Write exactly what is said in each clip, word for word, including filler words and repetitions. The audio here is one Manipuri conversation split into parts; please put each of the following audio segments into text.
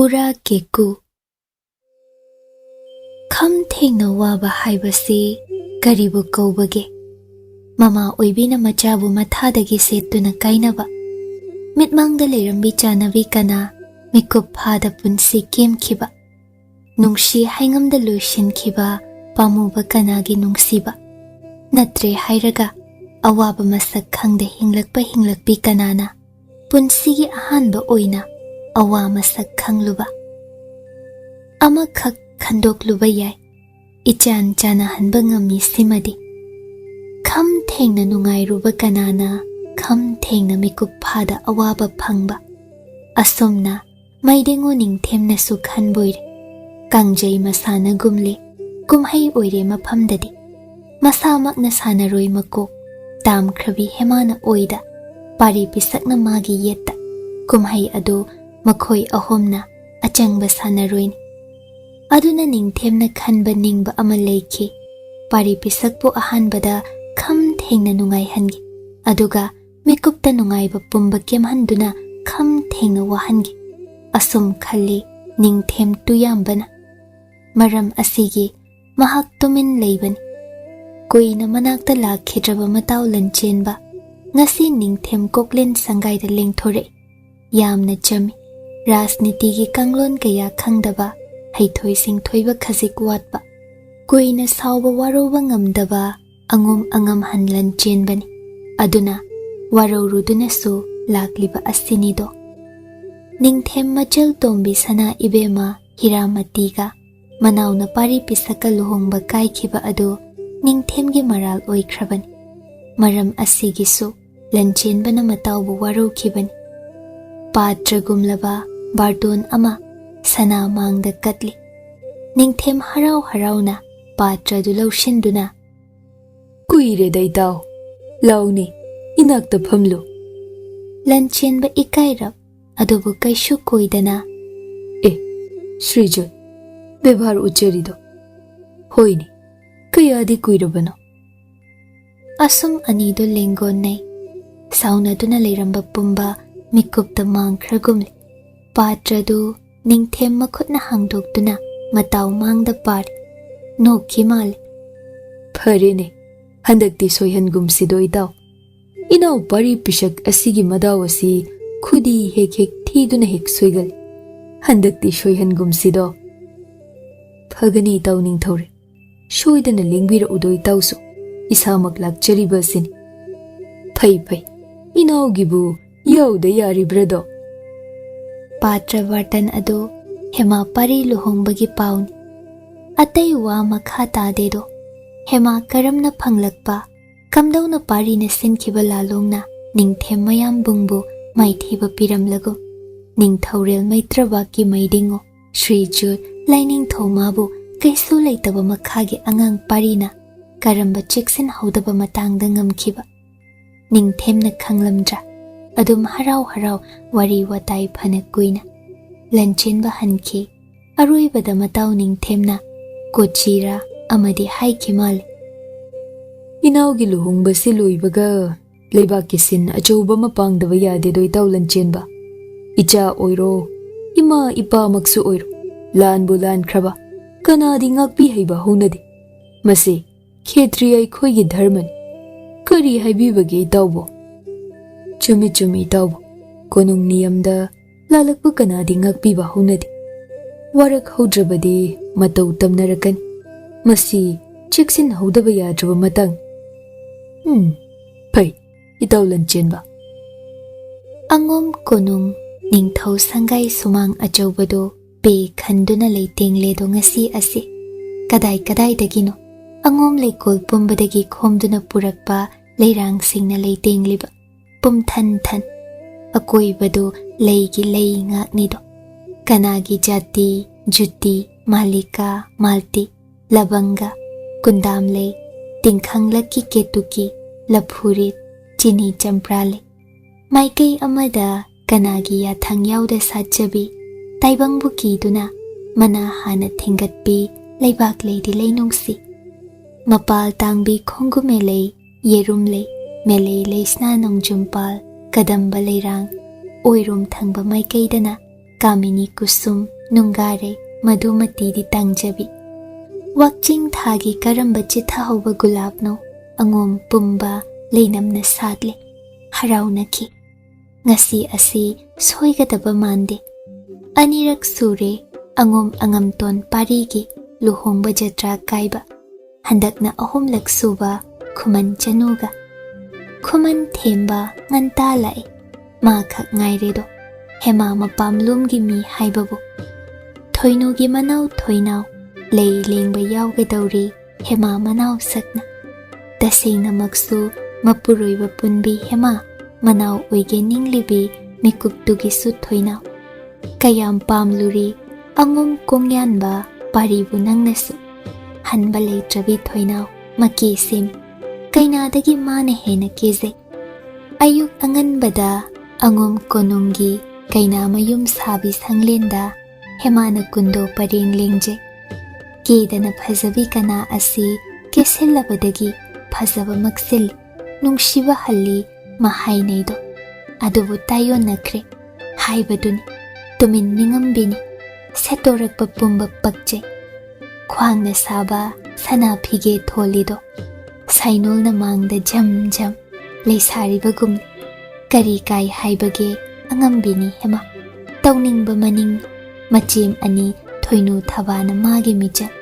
ꯄꯨꯔꯥ ꯀꯦꯀꯨ꯫ ꯈꯝ ꯊꯦꯡꯅ ꯋꯥꯕ ꯍꯥꯏꯕꯁꯤ ꯀꯔꯤꯕꯨ ꯀꯧꯕꯒꯦ? ꯃꯃꯥ ꯑꯣꯏꯕꯤꯅ ꯃꯆꯥꯕꯨ ꯃꯊꯥꯗꯒꯤ ꯁꯦꯠꯇꯨꯅ ꯀꯥꯏꯅꯕ, ꯃꯤꯠꯃꯥꯡꯗ ꯂꯩꯔꯝꯕꯤ ꯆꯥꯅꯕꯤ ꯀꯅꯥ ꯃꯤꯀꯨꯞ ꯐꯥꯗ ꯄꯨꯟꯁꯤ ꯀꯦꯝꯈꯤꯕ, ꯅꯨꯡꯁꯤ ꯍꯩꯉꯝꯗ ꯂꯣꯏꯁꯤꯟꯈꯤꯕ ꯄꯥꯝꯃꯨꯕ ꯀꯅꯥꯒꯤ ꯅꯨꯡꯁꯤꯕ? ꯅꯠꯇ꯭ꯔꯦ ꯍꯥꯏꯔꯒ ꯑꯋꯥꯕ ꯃꯁꯛ ꯈꯪꯗ ꯍꯤꯡꯂꯛꯄ ꯍꯤꯡꯂꯛꯄꯤ ꯀꯅꯥꯅ ꯄꯨꯟꯁꯤꯒꯤ ꯑꯍꯥꯟꯕ ꯑꯣꯏꯅ ꯑꯋꯥ ꯃꯁꯛ ꯈꯪꯂꯨꯕ? ꯑꯃꯈꯛ ꯈꯟꯗꯣꯛꯂꯨꯕ ꯌꯥꯏ, ꯏꯆꯥꯟ ꯆꯥꯟꯅꯍꯟꯕ ꯉꯝꯃꯤ ꯁꯤꯃꯗꯤ꯫ ꯈꯝ ꯊꯦꯡꯅ ꯅꯨꯡꯉꯥꯏꯔꯨꯕ ꯀꯅꯥꯅ ꯈꯝ ꯊꯦꯡꯅ ꯃꯤꯀꯨꯞ ꯐꯥꯗ ꯑꯋꯥꯕ ꯐꯪꯕ? ꯑꯁꯨꯝꯅ ꯃꯩꯗꯦꯉꯣ ꯅꯤꯡꯊꯦꯝꯅꯁꯨ ꯈꯟꯕꯣꯏꯔꯦ꯫ ꯀꯥꯡꯖꯩ ꯃꯁꯥꯟꯅꯒꯨꯝꯂꯦ, ꯀꯨꯝꯍꯩ ꯑꯣꯏꯔꯦ ꯃꯐꯝꯗꯗꯤ꯫ ꯃꯁꯥꯃꯛꯅ ꯁꯥꯟꯅꯔꯣꯏ ꯃꯀꯣꯛ ꯇꯥꯝꯈ꯭ꯔꯕꯤ ꯍꯦꯃꯥꯅ ꯑꯣꯏꯗ, ꯄꯥꯔꯤ ꯄꯤꯁꯛꯅ ꯃꯥꯒꯤ ꯌꯦꯠꯇ꯫ ꯀꯨꯝꯍꯩ ꯑꯗꯨ ꯃꯈꯣꯏ ꯑꯍꯨꯝꯅ ꯑꯆꯪꯕ ꯁꯥꯟꯅꯔꯣꯏꯅꯤ꯫ ꯑꯗꯨꯅ ꯅꯤꯡꯊꯦꯝꯅ ꯈꯟꯕ ꯅꯤꯡꯕ ꯑꯃ ꯂꯩꯈꯤ꯫ ꯄꯥꯔꯤ ꯄꯤꯁꯛꯄꯨ ꯑꯍꯥꯟꯕꯗ ꯈꯝ ꯊꯦꯡꯅ ꯅꯨꯡꯉꯥꯏꯍꯟꯒꯦ, ꯑꯗꯨꯒ ꯃꯤꯀꯨꯞꯇ ꯅꯨꯡꯉꯥꯏꯕ ꯄꯨꯝꯕ ꯀꯦꯝꯍꯟꯗꯨꯅ ꯈꯝ ꯊꯦꯡꯅ ꯋꯥꯍꯟꯒꯦ꯫ ꯑꯁꯨꯝ ꯈꯜꯂꯤ ꯅꯤꯡꯊꯦꯝ ꯇꯨꯌꯥꯝꯕꯅ꯫ ꯃꯔꯝ ꯑꯁꯤꯒꯤ ꯃꯍꯥꯛ ꯇꯨꯃꯤꯟ ꯂꯩꯕꯅꯤ꯫ ꯀꯨꯏꯅ ꯃꯅꯥꯛꯇ ꯂꯥꯛꯈꯤꯗ꯭ꯔꯕ ꯃꯇꯥꯎ ꯂꯟꯆꯦꯟꯕ ꯉꯁꯤ ꯅꯤꯡꯊꯦꯝ ꯀꯣꯛꯂꯦꯟ ꯁꯪꯒꯥꯏꯗ ꯂꯦꯡꯊꯣꯔꯛꯏ꯫ ꯌꯥꯝꯅ ꯆꯝꯃꯤ꯫ ꯔꯥꯖꯅꯤꯇꯤꯒꯤ ꯀꯥꯡꯂꯣꯟ ꯀꯌꯥ ꯈꯪꯗꯕ, ꯍꯩꯊꯣꯏ ꯁꯤꯡꯊꯣꯏꯕ ꯈꯖꯤꯛ ꯋꯥꯠꯄ, ꯀꯨꯏꯅ ꯁꯥꯎꯕ ꯋꯥꯔꯧꯕ ꯉꯝꯗꯕ ꯑꯉꯣꯝ ꯑꯉꯝꯍꯟ ꯂꯟꯆꯦꯟꯕꯅꯤ꯫ ꯑꯗꯨꯅ ꯋꯥꯔꯧꯔꯨꯗꯨꯅꯁꯨ ꯂꯥꯛꯂꯤꯕ ꯑꯁꯤꯅꯤꯗꯣ꯫ ꯅꯤꯡꯊꯦꯝ ꯃꯆꯜ ꯇꯣꯝꯕꯤ ꯁꯅꯥ ꯏꯕꯦꯝꯃ ꯍꯤꯔꯥꯃꯇꯤꯒ ꯃꯅꯥꯎꯅ ꯄꯥꯔꯤ ꯄꯤꯁꯛꯀ ꯂꯨꯍꯣꯡꯕ ꯀꯥꯏꯈꯤꯕ ꯑꯗꯨ ꯅꯤꯡꯊꯦꯝꯒꯤ ꯃꯔꯥꯜ ꯑꯣꯏꯈ꯭ꯔꯕꯅꯤ꯫ ꯃꯔꯝ ꯑꯁꯤꯒꯤꯁꯨ ꯂꯟꯆꯦꯟꯕꯅ ꯃꯇꯥꯎꯕꯨ ꯋꯥꯔꯧꯈꯤꯕꯅꯤ꯫ ꯄꯥꯇ꯭ꯔꯒꯨꯝꯂꯕ ꯕꯥꯔꯇꯣꯟ ꯑꯃ ꯁꯅꯥ ꯃꯥꯡꯗ ꯀꯠꯂꯤ꯫ ꯅꯤꯡꯊꯦꯝ ꯍꯔꯥꯎ ꯍꯔꯥꯎꯅ ꯄꯥꯇ꯭ꯔꯗꯨ ꯂꯧꯁꯤꯟꯗꯨꯅ, "ꯀꯨꯏꯔꯦꯗ ꯏꯇꯥꯎ, ꯂꯥꯎꯅꯦ, ꯏꯅꯥꯛꯇ ꯐꯝꯂꯨ꯫" ꯂꯟꯆꯦꯟꯕ ꯏꯀꯥꯏꯔꯞ ꯑꯗꯨꯕꯨ ꯀꯩꯁꯨ ꯀꯣꯏꯗꯅ, "ꯑꯦ, ꯁ꯭ꯔꯤꯖꯣꯏ, ꯕꯦꯕꯥꯔ ꯎꯠꯆꯔꯤꯗꯣ꯫ ꯍꯣꯏꯅꯦ, ꯀꯌꯥꯗꯤ ꯀꯨꯏꯔꯕꯅꯣ?" ꯑꯁꯨꯝ ꯑꯅꯤꯗꯨ ꯂꯦꯡꯒꯣꯟꯅꯩ꯫ ꯁꯥꯎꯅꯗꯨꯅ ꯂꯩꯔꯝꯕ ꯄꯨꯝꯕ ꯃꯤꯀꯨꯞꯇ ꯃꯥꯡꯈ꯭ꯔꯒꯨꯝꯂꯦ꯫ ꯄꯥꯇ꯭ꯔꯗꯨ ꯅꯤꯡꯊꯦꯝ ꯃꯈꯨꯠꯅ ꯍꯥꯡꯗꯣꯛꯇꯨꯅ ꯃꯇꯥꯎ ꯃꯥꯡꯗ ꯄꯥꯔꯤ꯫ ꯅꯣꯛꯈꯤ ꯃꯥꯜꯂꯤ꯫ "ꯐꯔꯦꯅꯦ, ꯍꯟꯗꯛꯇꯤ ꯁꯣꯏꯍꯟꯒꯨꯝꯁꯤꯗꯣ ꯏꯇꯥꯎ꯫ ꯏꯅꯥꯎ ꯄꯥꯔꯤ ꯄꯤꯁꯛ ꯑꯁꯤꯒꯤ ꯃꯗꯥꯎ ꯑꯁꯤ ꯈꯨꯗꯤ ꯍꯦꯛ ꯍꯦꯛ ꯊꯤꯗꯨꯅ ꯍꯦꯛ ꯁꯣꯏꯒꯜꯂꯤ꯫ ꯍꯟꯗꯛꯇꯤ ꯁꯣꯏꯍꯟꯒꯨꯝꯁꯤꯗꯣ꯫" "ꯐꯒꯅꯤ ꯏꯇꯥꯎ ꯅꯤꯡꯊꯧꯔꯦꯜ, ꯁꯣꯏꯗꯅ ꯂꯦꯡꯕꯤꯔꯛꯎꯗꯣ ꯏꯇꯥꯎꯁꯨ, ꯏꯁꯥꯃꯛ ꯂꯥꯛꯆꯔꯤꯕ ꯑꯁꯤꯅꯤ꯫" "ꯐꯩ ꯐꯩ, ꯏꯅꯥꯎꯒꯤꯕꯨ ꯌꯥꯎꯗ ꯌꯥꯔꯤꯕ꯭ꯔꯗꯣ?" ꯄꯥꯇ꯭ꯔ ꯕꯥꯔꯇꯟ ꯑꯗꯨ ꯍꯦꯃꯥ ꯄꯥꯔꯤ ꯂꯨꯍꯣꯡꯕꯒꯤ ꯄꯥꯎꯅꯤ꯫ ꯑꯇꯩ ꯋꯥ ꯃꯈꯥ ꯇꯥꯗꯦꯗꯣ꯫ ꯍꯦꯃꯥ ꯀꯔꯝꯅ ꯐꯪꯂꯛꯄ, ꯀꯝꯗꯧꯅ ꯄꯥꯔꯤꯅ ꯁꯤꯟꯈꯤꯕ ꯂꯥꯂꯣꯡꯅ ꯅꯤꯡꯊꯦꯝ ꯃꯌꯥꯝꯕꯨꯡꯕꯨ ꯃꯥꯏꯊꯤꯕ ꯄꯤꯔꯝꯂꯒꯨꯝ, ꯅꯤꯡꯊꯧꯔꯦꯜ ꯃꯩꯇ꯭ꯔꯕꯥꯛꯀꯤ ꯃꯩꯗꯤꯡꯉꯣ ꯁ꯭ꯔꯤ ꯖꯨꯠ ꯂꯥꯏꯅꯤꯡꯊꯧ ꯃꯥꯕꯨ ꯀꯩꯁꯨ ꯂꯩꯇꯕ ꯃꯈꯥꯒꯤ ꯑꯉꯥꯡ ꯄꯥꯔꯤꯅ ꯀꯔꯝꯕ ꯆꯦꯛꯁꯤꯟꯍꯧꯗꯕ ꯃꯇꯥꯡꯗ ꯉꯝꯈꯤꯕ ꯅꯤꯡꯊꯦꯝꯅ ꯈꯪꯂꯝꯗ꯭ꯔꯥ? ꯑꯗꯨꯝ ꯍꯔꯥꯎ ꯍꯔꯥꯎ ꯋꯥꯔꯤ ꯋꯥꯇꯥꯏ ꯐꯅ ꯀꯨꯏꯅ꯫ ꯂꯟꯆꯦꯟꯕ ꯍꯟꯈꯤ꯫ ꯑꯔꯣꯏꯕꯗ ꯃꯇꯥꯎ ꯅꯤꯡꯊꯦꯝꯅ ꯀꯣꯆꯤꯔꯥ ꯑꯃꯗꯤ ꯍꯥꯏꯈꯤ ꯃꯥꯜꯂꯤ꯫ "ꯏꯅꯥꯎꯒꯤ ꯂꯨꯍꯣꯡꯕꯁꯤ ꯂꯣꯏꯕꯒ ꯂꯩꯕꯥꯛꯀꯤ ꯁꯤꯟ ꯑꯆꯧꯕ ꯑꯃ ꯄꯥꯡꯗꯕ ꯌꯥꯗꯦꯗꯣ ꯏꯇꯥꯎ ꯂꯟꯆꯦꯟꯕ꯫ ꯏꯆꯥ ꯑꯣꯏꯔꯣ, ꯏꯃꯥ ꯏꯄꯥꯃꯛꯁꯨ ꯑꯣꯏꯔꯣ, ꯂꯥꯟꯕꯨ ꯂꯥꯟꯈ꯭ꯔꯕ ꯀꯅꯥꯗꯤ ꯉꯥꯛꯄꯤ ꯍꯩꯕ ꯍꯧꯅꯗꯦ꯫ ꯃꯁꯤ ꯈꯦꯇ꯭ꯔꯤ ꯑꯩꯈꯣꯏꯒꯤ ꯙꯔꯃꯅꯤ꯫ ꯀꯔꯤ ꯍꯥꯏꯕꯤꯕꯒꯦ ꯏꯇꯥꯎꯕꯣ?" "ꯆꯨꯝꯃꯤ ꯆꯨꯝꯃꯤ ꯏꯇꯥꯎꯕꯣ, ꯀꯣꯅꯨꯡ ꯅꯤꯌꯝꯗ ꯂꯥꯜꯂꯛꯄ ꯀꯅꯥꯗꯤ ꯉꯥꯛꯄꯤꯕ ꯍꯧꯅꯗꯦ꯫ ꯋꯥꯔꯛ ꯍꯧꯗ꯭ꯔꯕꯗꯤ ꯃꯇꯧ ꯇꯝꯅꯔꯛꯀꯅꯤ꯫ ꯃꯁꯤ ꯆꯦꯛꯁꯤꯟꯍꯧꯗꯕ ꯌꯥꯗ꯭ꯔꯕ ꯃꯇꯥꯡ꯫ ꯎꯝ, ꯐꯩ, ꯏꯇꯥꯎ ꯂꯟꯆꯦꯟꯕ꯫" ꯑꯉꯣꯝ ꯀꯣꯅꯨꯡ ꯅꯤꯡꯊꯧ ꯁꯪꯒꯥꯏ ꯁꯨꯃꯥꯡ ꯑꯆꯧꯕꯗꯨ ꯄꯦ ꯈꯟꯗꯨꯅ ꯂꯩꯇꯦꯡꯂꯦꯗꯣ ꯉꯁꯤ ꯑꯁꯤ꯫ ꯀꯗꯥꯏ ꯀꯗꯥꯏꯗꯒꯤꯅꯣ ꯑꯉꯣꯝ ꯂꯩꯀꯣꯜ ꯄꯨꯝꯕꯗꯒꯤ ꯈꯣꯝꯗꯨꯅ ꯄꯨꯔꯛꯄ ꯂꯩꯔꯥꯡꯁꯤꯡꯅ ꯂꯩꯇꯦꯡꯂꯤꯕ꯫ ꯄꯨꯝꯊꯟ ꯊꯟ꯫ ꯑꯀꯣꯏꯕꯗꯨ ꯂꯩꯒꯤ ꯂꯩ ꯉꯥꯛꯅꯤꯗꯣ꯫ ꯀꯅꯥꯒꯤ ꯖꯥꯇꯤ, ꯖꯨꯇꯤ, ꯃꯥꯂꯤꯀꯥ, ꯃꯥꯜꯇꯤ, ꯂꯕꯪꯒ, ꯀꯨꯟꯗꯥꯝꯂꯩ, ꯇꯤꯡꯈꯪꯂꯛꯀꯤ ꯀꯦꯇꯨꯀꯤ, ꯂꯐꯨꯔꯤꯠ, ꯆꯤꯅꯤ ꯆꯝꯄ꯭ꯔꯥ ꯂꯩ꯫ ꯃꯥꯏꯀꯩ ꯑꯃꯗ ꯀꯅꯥꯒꯤ ꯌꯥꯊꯪ ꯌꯥꯎꯗ ꯁꯥꯠꯆꯕꯤ, ꯇꯥꯏꯕꯪꯕꯨ ꯀꯤꯗꯨꯅ ꯃꯅꯥ ꯍꯥꯟꯅ ꯊꯦꯡꯒꯠꯄꯤ ꯂꯩꯕꯥꯛ ꯂꯩꯗꯤ ꯂꯩꯅꯨꯡꯁꯤ꯫ ꯃꯄꯥꯜ ꯇꯥꯡꯕꯤ ꯈꯣꯡꯒꯨꯃꯦ ꯂꯩ, ꯌꯦꯔꯨꯝ ꯂꯩ, ꯃꯦꯂꯩ ꯂꯩꯁꯅꯥ ꯅꯣꯡꯖꯨꯝꯄꯥꯜ, ꯀꯗꯝꯕ ꯂꯩꯔꯥꯡ, ꯑꯣꯏꯔꯣꯝ ꯊꯪꯕ ꯃꯥꯏꯀꯩꯗꯅ ꯀꯥꯃꯤꯅꯤ ꯀꯨꯁꯨꯝ ꯅꯨꯡꯒꯥꯔꯩ ꯃꯗꯨꯃꯇꯤꯗꯤ ꯇꯥꯡꯖꯕꯤ꯫ ꯋꯥꯛꯆꯤꯡ ꯊꯥꯒꯤ ꯀꯔꯝꯕ ꯆꯤꯊꯍꯧꯕ ꯒꯨꯂꯥꯞꯅꯣ ꯑꯉꯣꯝ ꯄꯨꯝꯕ ꯂꯩꯅꯝꯅ ꯁꯥꯠꯂꯦ꯫ ꯍꯔꯥꯎꯅꯈꯤ꯫ ꯉꯁꯤ ꯑꯁꯤ ꯁꯣꯏꯒꯗꯕ ꯃꯥꯟꯗꯦ꯫ ꯑꯅꯤꯔꯛ ꯁꯨꯔꯦ ꯑꯉꯣꯝ ꯑꯉꯝꯇꯣꯟ ꯄꯥꯔꯤꯒꯤ ꯂꯨꯍꯣꯡꯕ ꯖꯇ꯭ꯔꯥ ꯀꯥꯏꯕ꯫ ꯍꯟꯗꯛꯅ ꯑꯍꯨꯝꯂꯛ ꯁꯨꯕ ꯈꯨꯃꯟ ꯆꯅꯨꯒ꯫ ꯈꯨꯃꯟ ꯊꯦꯝꯕ ꯉꯟꯇꯥ ꯂꯥꯛꯏ꯫ ꯃꯥ ꯈꯛ ꯉꯥꯏꯔꯦꯗꯣ꯫ ꯍꯦꯃꯥ ꯃꯄꯥꯝꯂꯣꯝꯒꯤ ꯃꯤ ꯍꯥꯏꯕꯕꯨ꯫ ꯊꯣꯏꯅꯨꯒꯤ ꯃꯅꯥꯎ ꯊꯣꯏꯅꯥꯎ ꯂꯩ ꯂꯦꯡꯕ ꯌꯥꯎꯒꯗꯧꯔꯤ ꯍꯦꯃꯥ ꯃꯅꯥꯎ ꯁꯛꯅ꯫ ꯇꯁꯦꯡꯅꯃꯛꯁꯨ ꯃꯄꯨꯔꯣꯏꯕ ꯄꯨꯟꯕꯤ ꯍꯦꯃꯥ ꯃꯅꯥꯎ ꯑꯣꯏꯒꯦ ꯅꯤꯡꯂꯤꯕꯤ ꯃꯤꯀꯨꯞꯇꯨꯒꯤꯁꯨ ꯊꯣꯏꯅꯥꯎ꯫ ꯀꯌꯥꯝ ꯄꯥꯝꯂꯨꯔꯤ ꯑꯉꯣꯝ ꯀꯣꯡꯌꯥꯟꯕ ꯄꯥꯔꯤꯕꯨ ꯅꯪꯅꯁꯨ꯫ ꯍꯟꯕ ꯂꯩꯇ꯭ꯔꯕꯤ ꯊꯣꯏꯅꯥꯎ ꯃꯀꯦ ꯁꯦꯝ꯫ ꯀꯩꯅꯥꯗꯒꯤ ꯃꯥꯅ ꯍꯦꯟꯅ ꯀꯦꯖꯩ꯫ ꯑꯌꯨꯛ ꯑꯉꯟꯕꯗ ꯑꯉꯣꯝ ꯀꯣꯅꯨꯡꯒꯤ ꯀꯩꯅꯥ ꯃꯌꯨꯝ ꯁꯥꯕꯤ ꯁꯪꯂꯦꯟꯗ ꯍꯦꯃꯥꯅ ꯀꯨꯟꯗꯣ ꯄꯔꯦꯡ ꯂꯦꯡꯖꯩ꯫ ꯀꯦꯗꯅ ꯐꯖꯕꯤ ꯀꯅꯥ ꯑꯁꯤ ꯀꯦꯁꯤꯜꯂꯕꯗꯒꯤ ꯐꯖꯕ ꯃꯛꯁꯤꯜꯂꯤ, ꯅꯨꯡꯁꯤꯕ ꯍꯜꯂꯤ ꯃꯍꯥꯏꯅꯩꯗꯣ꯫ ꯑꯗꯨꯕꯨ ꯇꯥꯏꯌꯣꯟꯅꯈ꯭ꯔꯦ ꯍꯥꯏꯕꯗꯨꯅꯤ꯫ ꯇꯨꯃꯤꯟ ꯅꯤꯡꯉꯝꯕꯤꯅꯤ꯫ ꯁꯦꯠꯇꯣꯔꯛꯄ ꯄꯨꯝꯕ ꯄꯛꯆꯩ꯫ ꯈ꯭ꯋꯥꯡꯅ ꯁꯥꯕ ꯁꯅꯥ ꯐꯤꯒꯦ ꯊꯣꯜꯂꯤꯗꯣ꯫ ꯁꯥꯏꯅꯣꯜꯅ ꯃꯥꯡꯗ ꯖꯝ ꯖꯝ ꯂꯩꯁꯥꯔꯤꯕꯒꯨꯝꯅꯤ꯫ ꯀꯔꯤ ꯀꯥꯏ ꯍꯥꯏꯕꯒꯦ ꯑꯉꯝꯕꯤꯅꯤ ꯍꯦꯃꯥ꯫ ꯇꯧꯅꯤꯡꯕ ꯃꯅꯤꯡ꯫ ꯃꯆꯦꯝ ꯑꯅꯤ ꯊꯣꯏꯅꯨ ꯊꯕꯥꯅ ꯃꯥꯒꯤ ꯃꯤꯆꯪ꯫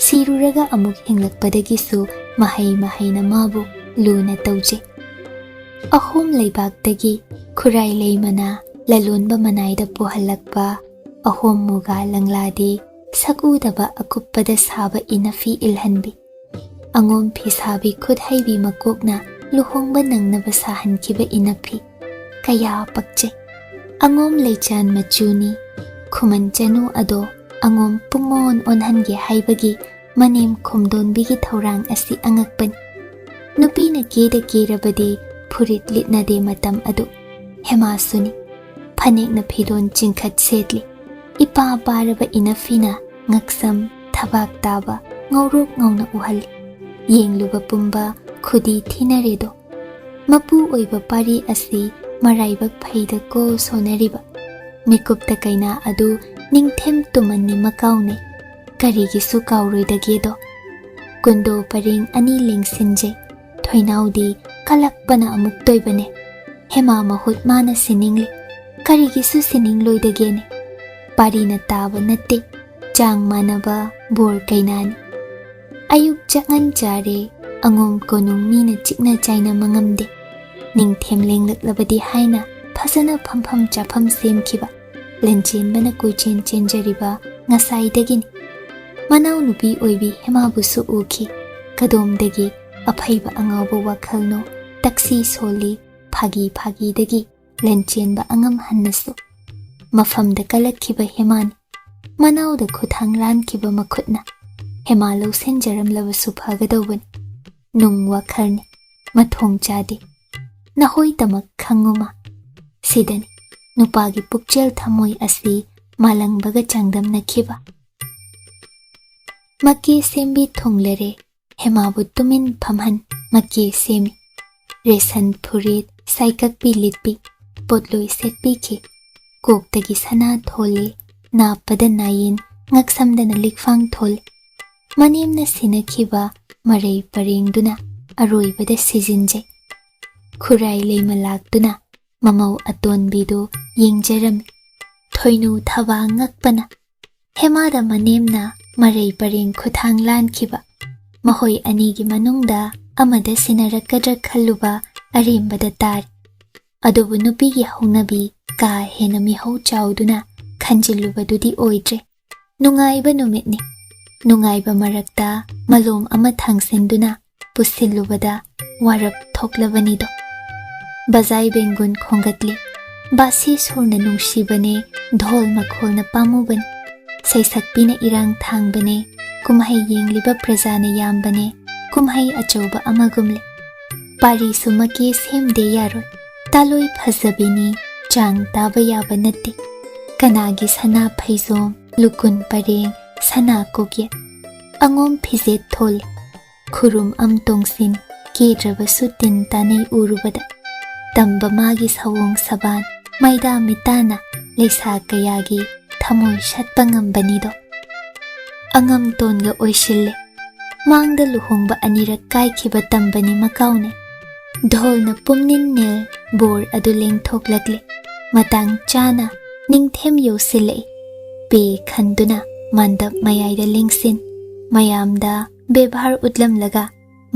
ꯁꯤꯔꯨꯔꯒ ꯑꯃꯨꯛ ꯍꯤꯡꯂꯛꯄꯗꯒꯤꯁꯨ ꯃꯍꯩ ꯃꯍꯩꯅ ꯃꯥꯕꯨ ꯂꯨꯅ ꯇꯧꯖꯩ꯫ ꯑꯍꯣꯝ ꯂꯩꯕꯥꯛꯇꯒꯤ ꯈꯨꯔꯥꯏ ꯂꯩꯃꯅ ꯂꯂꯣꯟꯕ ꯃꯅꯥꯏꯗ ꯄꯨꯍꯜꯂꯛꯄ ꯑꯍꯣꯝ ꯃꯨꯒꯥ ꯂꯪꯂꯥꯗꯤ ꯁꯛꯎꯗꯕ ꯑꯀꯨꯞꯄꯗ ꯁꯥꯕ ꯏꯅꯐꯤ ꯏꯜꯍꯟꯕꯤ꯫ ꯑꯉꯣꯝ ꯐꯤꯁꯥꯕꯤ ꯈꯨꯠ ꯍꯩꯕꯤ ꯃꯀꯣꯛꯅ ꯂꯨꯍꯣꯡꯕ ꯅꯪꯅꯕ ꯁꯥꯍꯟꯈꯤꯕ ꯏꯅꯐꯤ꯫ ꯀꯌꯥ ꯄꯛꯆꯩ꯫ ꯑꯉꯣꯝ ꯂꯩꯆꯥꯟ ꯃꯆꯨꯅꯤ꯫ ꯈꯨꯃꯟ ꯆꯅꯨ ꯑꯗꯣ ꯑꯉꯣꯝ ꯄꯨꯡꯑꯣꯟ ꯑꯣꯟꯍꯟꯒꯦ ꯍꯥꯏꯕꯒꯤ ꯃꯅꯦꯝ ꯈꯣꯝꯗꯣꯟꯕꯤꯒꯤ ꯊꯧꯔꯥꯡ ꯑꯁꯤ ꯑꯉꯛꯄꯅꯤ꯫ ꯅꯨꯄꯤꯅ ꯀꯦꯗ ꯀꯦꯔꯕꯗꯤ ꯐꯨꯔꯤꯠ ꯂꯤꯠꯅꯗꯦ ꯃꯇꯝ ꯑꯗꯨ꯫ ꯍꯦꯃꯥꯁꯨꯅꯤ꯫ ꯐꯅꯦꯛꯅ ꯐꯤꯗꯣꯟ ꯆꯤꯡꯈꯠ ꯁꯦꯠꯂꯤ꯫ ꯏꯄꯥ ꯄꯥꯔꯕ ꯏꯅꯐꯤꯅ ꯉꯛꯁꯝ, ꯊꯕꯥꯛ ꯇꯥꯕ, ꯉꯧꯔꯣꯛ ꯉꯧꯅ ꯎꯍꯜꯂꯤ꯫ ꯌꯦꯡꯂꯨꯕ ꯄꯨꯝꯕ ꯈꯨꯗꯤ ꯊꯤꯅꯔꯦꯗꯣ꯫ ꯃꯄꯨ ꯑꯣꯏꯕ ꯄꯥꯔꯤ ꯑꯁꯤ ꯃꯔꯥꯏꯕꯛ ꯐꯩꯗꯀꯣ ꯁꯣꯟꯅꯔꯤꯕ꯫ ꯃꯤꯀꯨꯞꯇ ꯀꯩꯅꯥ ꯑꯗꯨ ꯅꯤꯡꯊꯦꯝ ꯇꯨꯃꯟꯅꯤ ꯃꯀꯥꯎꯅꯩ꯫ ꯀꯔꯤꯒꯤꯁꯨ ꯀꯥꯎꯔꯣꯏꯗꯒꯦꯗꯣ꯫ ꯀꯨꯟꯗꯣ ꯄꯔꯦꯡ ꯑꯅꯤ ꯂꯦꯡꯁꯤꯟꯖꯩ꯫ ꯊꯣꯏꯅꯥꯎꯗꯤ ꯀꯜꯂꯛꯄꯅ ꯑꯃꯨꯛ ꯇꯣꯏꯕꯅꯦ꯫ ꯍꯦꯃꯥ ꯃꯍꯨꯠ ꯃꯥꯅ ꯁꯤꯅꯤꯡꯂꯤ꯫ ꯀꯔꯤꯒꯤꯁꯨ ꯁꯤꯅꯤꯡꯂꯣꯏꯗꯒꯦꯅꯦ꯫ ꯄꯥꯔꯤꯅ ꯇꯥꯕ ꯅꯠꯇꯦ꯫ ꯆꯥꯡ ꯃꯥꯟꯅꯕ ꯕꯣꯔ ꯀꯩꯅꯥꯅꯤ꯫ ꯑꯌꯨꯛ ꯆꯥꯛꯉꯟ ꯆꯥꯔꯦ꯫ ꯑꯉꯣꯝ ꯀꯣꯅꯨꯡ ꯃꯤꯅ ꯆꯤꯛꯅ ꯆꯥꯏꯅ ꯃꯉꯝꯗꯦ꯫ ꯅꯤꯡꯊꯦꯝ ꯂꯦꯡꯂꯛꯂꯕꯗꯤ ꯍꯥꯏꯅ ꯐꯖꯅ ꯐꯝꯐꯝ ꯆꯥꯐꯝ ꯁꯦꯝꯈꯤꯕ ꯂꯟꯆꯦꯟꯕꯅ ꯀꯣꯏꯆꯦꯟ ꯆꯦꯟꯖꯔꯤꯕ ꯉꯁꯥꯏꯗꯒꯤꯅꯤ꯫ ꯃꯅꯥꯎꯅꯨꯄꯤ ꯑꯣꯏꯕꯤ ꯍꯦꯃꯥꯕꯨꯁꯨ ꯎꯈꯤ꯫ ꯀꯗꯣꯝꯗꯒꯤ ꯑꯐꯩꯕ ꯑꯉꯥꯎꯕ ꯋꯥꯈꯜꯅꯣ ꯇꯛꯁꯤ ꯁꯣꯜꯂꯤ꯫ ꯐꯥꯒꯤ ꯐꯥꯒꯤꯗꯒꯤ ꯂꯟꯆꯦꯟꯕ ꯑꯉꯝ ꯍꯟꯅꯁꯨ ꯃꯐꯝꯗ ꯀꯜꯂꯛꯈꯤꯕ ꯍꯦꯃꯥꯅꯤ꯫ ꯃꯅꯥꯎꯗ ꯈꯨꯊꯥꯡ ꯂꯥꯟꯈꯤꯕ ꯃꯈꯨꯠꯅ ꯍꯦꯃꯥ ꯂꯧꯁꯤꯟꯖꯔꯝꯂꯕꯁꯨ ꯐꯒꯗꯧꯕꯅꯤ꯫ ꯅꯨꯡ ꯋꯥꯈꯜꯅꯤ꯫ ꯃꯊꯣꯡ ꯆꯥꯗꯦ꯫ ꯅꯍꯣꯏꯗꯃꯛ ꯈꯪꯉꯨꯃ꯫ ꯁꯤꯗꯅꯤ ꯅꯨꯄꯥꯒꯤ ꯄꯨꯛꯆꯦꯜ ꯊꯃꯣꯏ ꯑꯁꯤ ꯃꯥꯂꯪꯕꯒ ꯆꯥꯡꯗꯝꯅꯈꯤꯕ꯫ ꯃꯀꯦ ꯁꯦꯝꯕꯤ ꯊꯣꯡꯂꯔꯦ꯫ ꯍꯦꯃꯥꯕꯨ ꯇꯨꯃꯤꯟ ꯐꯝꯍꯟ ꯃꯀꯦ ꯁꯦꯝꯃꯤ꯫ ꯔꯦꯁꯟ ꯐꯨꯔꯤꯠ ꯁꯥꯏꯀꯛꯄꯤ ꯂꯤꯠꯄꯤ꯫ ꯄꯣꯠꯂꯣꯏ ꯁꯦꯠꯄꯤꯈꯤ꯫ ꯀꯣꯛꯇꯒꯤ ꯁꯅꯥ ꯊꯣꯜꯂꯤ꯫ ꯅꯥꯞꯄꯗ ꯅꯥꯌꯦꯟ, ꯉꯛꯁꯝꯗꯅ ꯂꯤꯛꯐꯥꯡ ꯊꯣꯜꯂꯤ꯫ ꯃꯅꯦꯝꯅ ꯁꯤꯟꯅꯈꯤꯕ ꯃꯔꯩ ꯄꯔꯦꯡꯗꯨꯅ ꯑꯔꯣꯏꯕꯗ ꯁꯤꯖꯤꯟꯖꯩ꯫ ꯈꯨꯔꯥꯏ ꯂꯩꯃ ꯂꯥꯛꯇꯨꯅ ꯃꯃꯧ ꯑꯇꯣꯟꯕꯤꯗꯨ ꯌꯦꯡꯖꯔꯝꯃꯤ꯫ ꯊꯣꯏꯅꯨ ꯊꯕꯥ ꯉꯛꯄꯅ ꯍꯦꯃꯥꯗ ꯃꯅꯦꯝꯅ ꯃꯔꯩ ꯄꯔꯦꯡ ꯈꯨꯊꯥꯡ ꯂꯥꯟꯈꯤꯕ꯫ ꯃꯈꯣꯏ ꯑꯅꯤꯒꯤ ꯃꯅꯨꯡꯗ ꯑꯃꯗ ꯁꯤꯟꯅꯔꯛꯀꯗ꯭ꯔꯥ ꯈꯜꯂꯨꯕ ꯑꯔꯦꯝꯕꯗ ꯇꯥꯔꯤ꯫ ꯑꯗꯨꯕꯨ ꯅꯨꯄꯤꯒꯤ ꯍꯧꯅꯕꯤ ꯀꯥ ꯍꯦꯟꯅ ꯃꯤꯍꯧ ꯆꯥꯎꯗꯨꯅ ꯈꯟꯖꯤꯜꯂꯨꯕꯗꯨꯗꯤ ꯑꯣꯏꯗ꯭ꯔꯦ꯫ ꯅꯨꯡꯉꯥꯏꯕ ꯅꯨꯃꯤꯠꯅꯤ꯫ ꯅꯨꯡꯉꯥꯏꯕ ꯃꯔꯛꯇ ꯃꯂꯣꯝ ꯑꯃ ꯊꯥꯡꯁꯤꯟꯗꯨꯅ ꯄꯨꯁꯤꯜꯂꯨꯕꯗ ꯋꯥꯔꯞ ꯊꯣꯛꯂꯕꯅꯤꯗꯣ꯫ ꯕꯖꯥꯏ ꯕꯦꯡꯒꯨꯟ ꯈꯣꯡꯒꯠꯂꯤ꯫ ꯕꯥꯁꯤ ꯁꯨꯔꯅ ꯅꯨꯡꯁꯤꯕꯅꯦ, ꯙꯣꯜ ꯃꯈꯣꯜꯅ ꯄꯥꯝꯃꯨꯕꯅꯤ꯫ ꯁꯩꯁꯛꯄꯤꯅ ꯏꯔꯥꯡ ꯊꯥꯡꯕꯅꯦ, ꯀꯨꯝꯍꯩ ꯌꯦꯡꯂꯤꯕ ꯄ꯭ꯔꯖꯥꯅ ꯌꯥꯝꯕꯅꯦ, ꯀꯨꯝꯍꯩ ꯑꯆꯧꯕ ꯑꯃꯒꯨꯝꯂꯦ꯫ ꯄꯥꯔꯤꯁꯨ ꯃꯀꯦ ꯁꯦꯝꯗꯦ ꯌꯥꯔꯣꯏ꯫ ꯇꯥꯂꯣꯏ ꯐꯖꯕꯤꯅꯤ, ꯆꯥꯡ ꯇꯥꯕ ꯌꯥꯕ ꯅꯠꯇꯦ꯫ ꯀꯅꯥꯒꯤ ꯁꯅꯥ ꯐꯩꯖꯣꯝ, ꯂꯨꯀꯨꯟ ꯄꯔꯦꯡ, ꯁꯅꯥ ꯀꯣꯛꯌꯦꯠ꯫ ꯑꯉꯣꯝ ꯐꯤꯖꯦꯠ ꯊꯣꯜꯂꯤ꯫ ꯈꯨꯔꯨꯝ ꯑꯝ ꯇꯣꯡꯁꯤꯟ, ꯀꯦꯗ꯭ꯔꯕꯁꯨ ꯇꯤꯟ ꯇꯥꯅꯩ ꯎꯔꯨꯕꯗ꯫ ꯇꯝꯕ ꯃꯥꯒꯤ ꯁꯑꯣꯡ ꯁꯕꯥꯟ, ꯃꯩꯗꯥ ꯃꯤꯇꯥꯅ ꯂꯩꯁꯥ ꯀꯌꯥꯒꯤ ꯊꯃꯣꯏ ꯁꯠꯄ ꯉꯝꯕꯅꯤꯗꯣ꯫ ꯑꯉꯝꯇꯣꯟꯒ ꯑꯣꯏꯁꯤꯜꯂꯦ꯫ ꯃꯥꯡꯗ ꯂꯨꯍꯣꯡꯕ ꯑꯅꯤꯔꯛ ꯀꯥꯏꯈꯤꯕ ꯇꯝꯕꯅꯤ ꯃꯀꯥꯎꯅꯦ꯫ ꯙꯣꯜꯅ ꯄꯨꯝꯅꯤꯟ ꯅꯤꯜ ꯕꯣꯔ ꯑꯗꯨ ꯂꯦꯡꯊꯣꯛꯂꯛꯂꯦ꯫ ꯃꯇꯥꯡ ꯆꯥꯅ ꯅꯤꯡꯊꯦꯝ ꯌꯧꯁꯤꯜꯂꯛꯏ꯫ ꯄꯦ ꯈꯟꯗꯨꯅ ꯃꯥꯟꯗꯞ ꯃꯌꯥꯏꯗ ꯂꯦꯡꯁꯤꯟ, ꯃꯌꯥꯝꯗ ꯕꯦꯕꯥꯔ ꯎꯠꯂꯝꯂꯒ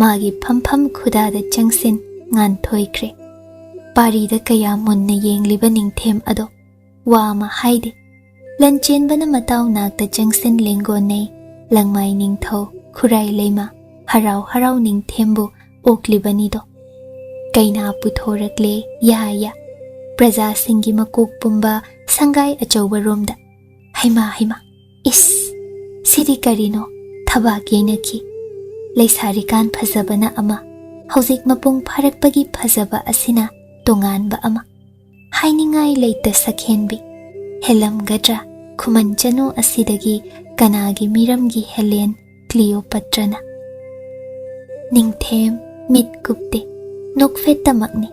ꯃꯥꯒꯤ ꯐꯝꯐꯝ ꯈꯨꯗꯥꯗ ꯆꯪꯁꯤꯟ ꯉꯥꯟꯊꯣꯏꯈ꯭ꯔꯦ꯫ ꯄꯥꯔꯤꯗ ꯀꯌꯥ ꯃꯨꯟꯅ ꯌꯦꯡꯂꯤꯕ ꯅꯤꯡꯊꯦꯝ ꯑꯗꯣ ꯋꯥ ꯑꯃ ꯍꯥꯏꯗꯦ꯫ ꯂꯟꯆꯦꯟꯕꯅ ꯃꯇꯥꯎ ꯅꯥꯛꯇ ꯆꯪꯁꯤꯟ ꯂꯦꯡꯒꯣꯟꯅꯩ꯫ ꯂꯪꯃꯥꯏ ꯅꯤꯡꯊꯧ ꯈꯨꯔꯥꯏ ꯂꯩꯃ ꯍꯔꯥꯎ ꯍꯔꯥꯎ ꯅꯤꯡꯊꯦꯝꯕꯨ ꯑꯣꯛꯂꯤꯕꯅꯤꯗꯣ꯫ ꯀꯩꯅꯥ ꯄꯨꯊꯣꯔꯛꯂꯦ ꯌꯥ ꯌꯥ꯫ ꯄ꯭ꯔꯖꯥꯁꯤꯡꯒꯤ ꯃꯀꯣꯛ ꯄꯨꯝꯕ ꯁꯪꯒꯥꯏ ꯑꯆꯧꯕꯔꯣꯝꯗ꯫ ꯍꯩꯃꯥ ꯍꯩꯃꯥ, ꯏꯁ! ꯁꯤꯗꯤ ꯀꯔꯤꯅꯣ? ꯊꯕꯥꯛ ꯌꯩꯅꯈꯤ꯫ ꯂꯩꯁꯥꯔꯤꯀꯥꯟ ꯐꯖꯕꯅ ꯑꯃ, ꯍꯧꯖꯤꯛ ꯃꯄꯨꯡ ꯐꯥꯔꯛꯄꯒꯤ ꯐꯖꯕ ꯑꯁꯤꯅ ꯇꯣꯉꯥꯟꯕ ꯑꯃ꯫ ꯍꯥꯏꯅꯤꯡꯉꯥꯏ ꯂꯩꯇ ꯁꯛꯍꯦꯟꯕꯤ꯫ ꯍꯦꯜꯂꯝꯒꯗ꯭ꯔꯥ ꯈꯨꯃꯟ ꯆꯅꯨ ꯑꯁꯤꯗꯒꯤ ꯀꯅꯥꯒꯤ ꯃꯤꯔꯝꯒꯤ ꯍꯦꯂꯦꯟ ꯀ꯭ꯂꯤꯑꯣꯄꯠꯇ꯭ꯔꯅ? ꯅꯤꯡꯊꯦꯝ ꯃꯤꯠ ꯀꯨꯞꯇꯦ꯫ ꯅꯣꯛꯐꯦꯠꯇꯃꯛꯅꯤ꯫